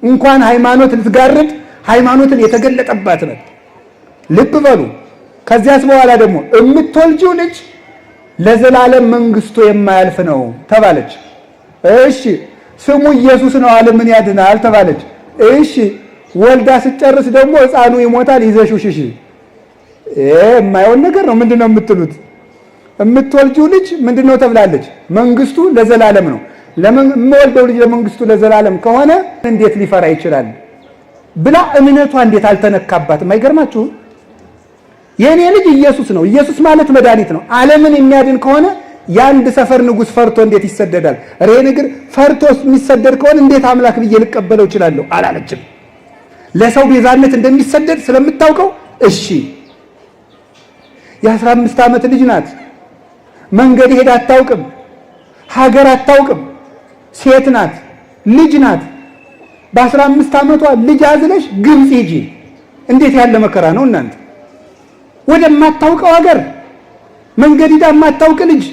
እንኳን ሃይማኖት ልትጋርድ ሃይማኖትን የተገለጠባት ናት። ልብ በሉ። ከዚያስ በኋላ ደግሞ የምትወልጂው ልጅ ለዘላለም መንግስቱ የማያልፍ ነው ተባለች። እሺ ስሙ ኢየሱስ ነው ዓለምን ያድናል ተባለች። እሺ ወልዳ ስጨርስ ደግሞ ሕፃኑ ይሞታል ይዘሽው ሽሺ። የማይሆን ነገር ነው። ምንድነው የምትሉት? የምትወልጂው ልጅ ምንድነው ተብላለች? መንግስቱ ለዘላለም ነው። የምወልደው ልጅ ለመንግስቱ ለዘላለም ከሆነ እንዴት ሊፈራ ይችላል ብላ እምነቷ እንዴት አልተነካባትም? አይገርማችሁም? የእኔ ልጅ ኢየሱስ ነው። ኢየሱስ ማለት መድኃኒት ነው። ዓለምን የሚያድን ከሆነ የአንድ ሰፈር ንጉሥ ፈርቶ እንዴት ይሰደዳል? ሬ ንግር ፈርቶ የሚሰደድ ከሆነ እንዴት አምላክ ብዬ ልቀበለው እችላለሁ? አላለችም። ለሰው ቤዛነት እንደሚሰደድ ስለምታውቀው እሺ። የ15 ዓመት ልጅ ናት። መንገድ ሄድ አታውቅም፣ ሀገር አታውቅም። ሴት ናት፣ ልጅ ናት። በ15 ዓመቷ ልጅ አዝለሽ ግብፅ ሂጂ። እንዴት ያለ መከራ ነው እናንተ! ወደማታውቀው ሀገር መንገድ ሂዳ የማታውቅ ልጅ፣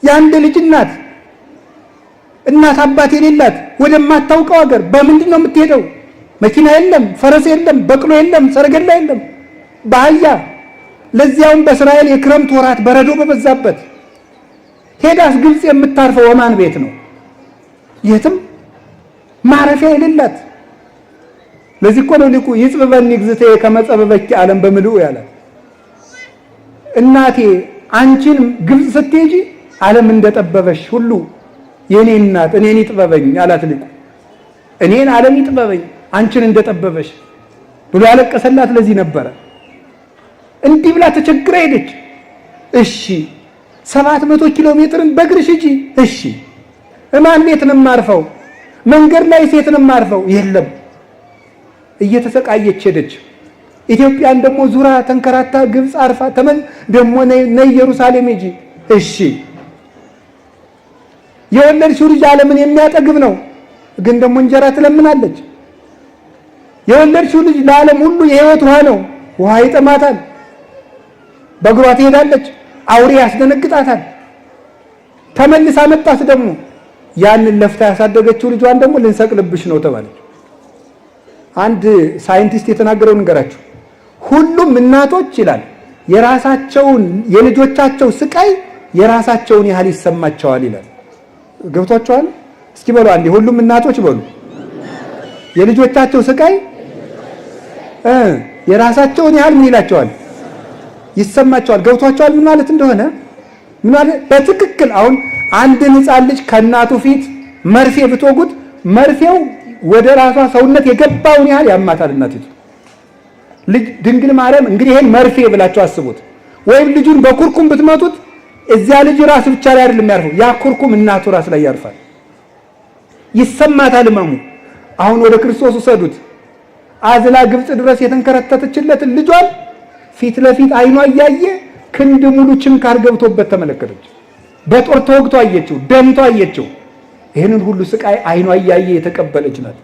የአንድ ልጅ እናት፣ እናት አባት የሌላት ወደማታውቀው ሀገር በምንድን ነው የምትሄደው? መኪና የለም፣ ፈረስ የለም፣ በቅሎ የለም፣ ሰረገላ የለም፣ በአህያ ለዚያውም በእስራኤል የክረምት ወራት በረዶ በበዛበት ሄዳስ ግብፅ የምታርፈው ወማን ቤት ነው? የትም ማረፊያ የሌላት። ለዚህ እኮ ነው ሊቁ ይጽብበኒ እግዝእትየ ከመ ጸበበኪ ዓለም በምልኡ ያላት። እናቴ አንቺን ግብፅ ስትሄጂ ዓለም እንደጠበበሽ ሁሉ የኔ እናት እኔን ይጥበበኝ አላት ሊቁ። እኔን ዓለም ይጥበበኝ አንቺን እንደጠበበሽ ብሎ ያለቀሰላት ለዚህ ነበረ። እንዲህ ብላ ተቸግራ ሄደች። እሺ 700 ኪሎ ሜትርን በእግርሽ ሂጂ። እሺ እማን ቤት ነው የማርፈው? መንገድ ላይ ሴት ነው የማርፈው? የለም። እየተሰቃየች ሄደች። ኢትዮጵያን ደግሞ ዙራ ተንከራታ ግብፅ አርፋ ተመን ደግሞ ነይ ኢየሩሳሌም ሂጂ። እሺ የወለድሽው ልጅ ዓለምን የሚያጠግብ ነው፣ ግን ደግሞ እንጀራ ትለምናለች። የወለድሽው ልጅ ለዓለም ሁሉ የሕይወት ውሃ ነው፣ ውሃ ይጠማታል። በእግሯ ትሄዳለች፣ አውሬ ያስደነግጣታል። ተመልሳ መጣት ደግሞ ያንን ለፍታ ያሳደገችው ልጇን ደግሞ ልንሰቅልብሽ ነው ተባለች። አንድ ሳይንቲስት የተናገረው ንገራችሁ። ሁሉም እናቶች ይላል የራሳቸውን የልጆቻቸው ስቃይ የራሳቸውን ያህል ይሰማቸዋል ይላል። ገብቷቸዋል? እስኪ በሉ አንዴ ሁሉም እናቶች በሉ የልጆቻቸው ስቃይ የራሳቸውን ያህል ምን ይላቸዋል? ይሰማቸዋል። ገብቷቸዋል? ምን ማለት እንደሆነ ምን ማለት በትክክል አሁን አንድን ሕፃን ልጅ ከእናቱ ፊት መርፌ ብትወጉት መርፌው ወደ ራሷ ሰውነት የገባውን ያህል ያማታል እናቲቱ። ልጅ ድንግል ማርያም እንግዲህ ይሄን መርፌ ብላችሁ አስቡት። ወይም ልጁን በኩርኩም ብትመቱት እዚያ ልጅ ራስ ብቻ ላይ አይደለም የሚያርፈው፣ ያ ኩርኩም እናቱ ራስ ላይ ያርፋል። ይሰማታል ህመሙ። አሁን ወደ ክርስቶስ ውሰዱት። አዝላ ግብፅ ድረስ የተንከረተተችለትን ልጇን ፊት ለፊት አይኗ እያየ ክንድ ሙሉ ችንካር ገብቶበት ተመለከተች። በጦር ተወግቶ አየችው፣ ደምቶ አየችው። ይህንን ሁሉ ስቃይ አይኗ እያየ የተቀበለች ናት።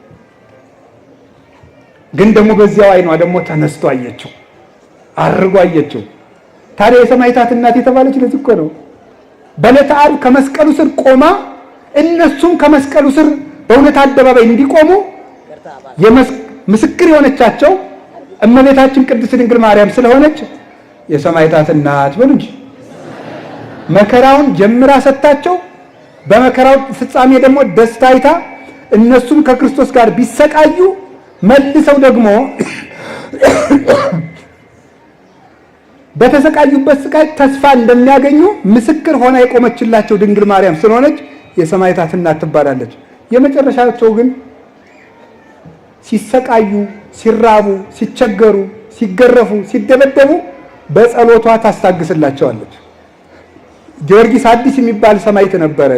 ግን ደግሞ በዚያው አይኗ ደግሞ ተነስቶ አየችው፣ አርጎ አየችው። ታዲያ የሰማዕታት እናት የተባለች ለዚህ እኮ ነው። በዕለተ ዓርብ ከመስቀሉ ስር ቆማ እነሱም ከመስቀሉ ስር በእውነት አደባባይ እንዲቆሙ ምስክር የሆነቻቸው እመቤታችን ቅድስት ድንግል ማርያም ስለሆነች የሰማዕታት እናት በሉ እንጂ። መከራውን ጀምራ ሰጥታቸው በመከራው ፍጻሜ ደግሞ ደስታ አይታ እነሱም ከክርስቶስ ጋር ቢሰቃዩ መልሰው ደግሞ በተሰቃዩበት ስቃይ ተስፋ እንደሚያገኙ ምስክር ሆና የቆመችላቸው ድንግል ማርያም ስለሆነች የሰማዕታት እናት ትባላለች። የመጨረሻቸው ግን ሲሰቃዩ፣ ሲራቡ፣ ሲቸገሩ፣ ሲገረፉ፣ ሲደበደቡ በጸሎቷ ታስታግስላቸዋለች። ጊዮርጊስ አዲስ የሚባል ሰማዕት ነበረ።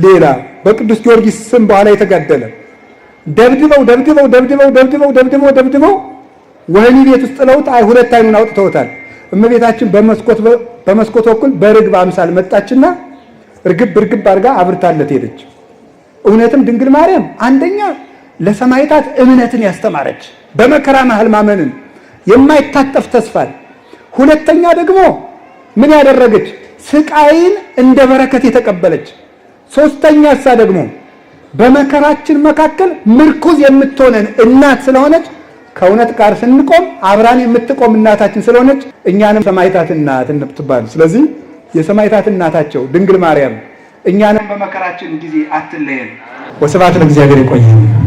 ሌላ በቅዱስ ጊዮርጊስ ስም በኋላ የተጋደለ ደብድበው ደብድበው ደብድበው ደብድበው ደብድበው ደብድበው ወህኒ ቤት ውስጥ ጥለውት ሁለት ዓይኑን አውጥተውታል። እመቤታችን በመስኮት በኩል በርግብ አምሳል መጣችና እርግብ እርግብ አድርጋ አብርታለት ሄደች። እውነትም ድንግል ማርያም አንደኛ ለሰማዕታት እምነትን ያስተማረች በመከራ መሃል ማመንን የማይታጠፍ ተስፋን፣ ሁለተኛ ደግሞ ምን ያደረገች ስቃይን እንደ በረከት የተቀበለች፣ ሶስተኛ እሳ ደግሞ በመከራችን መካከል ምርኩዝ የምትሆነን እናት ስለሆነች ከእውነት ጋር ስንቆም አብራን የምትቆም እናታችን ስለሆነች እኛንም ሰማዕታት እናት ትባል። ስለዚህ የሰማዕታት እናታቸው ድንግል ማርያም እኛንም በመከራችን ጊዜ አትለየን። ወስብሐት ለእግዚአብሔር። ይቆየን።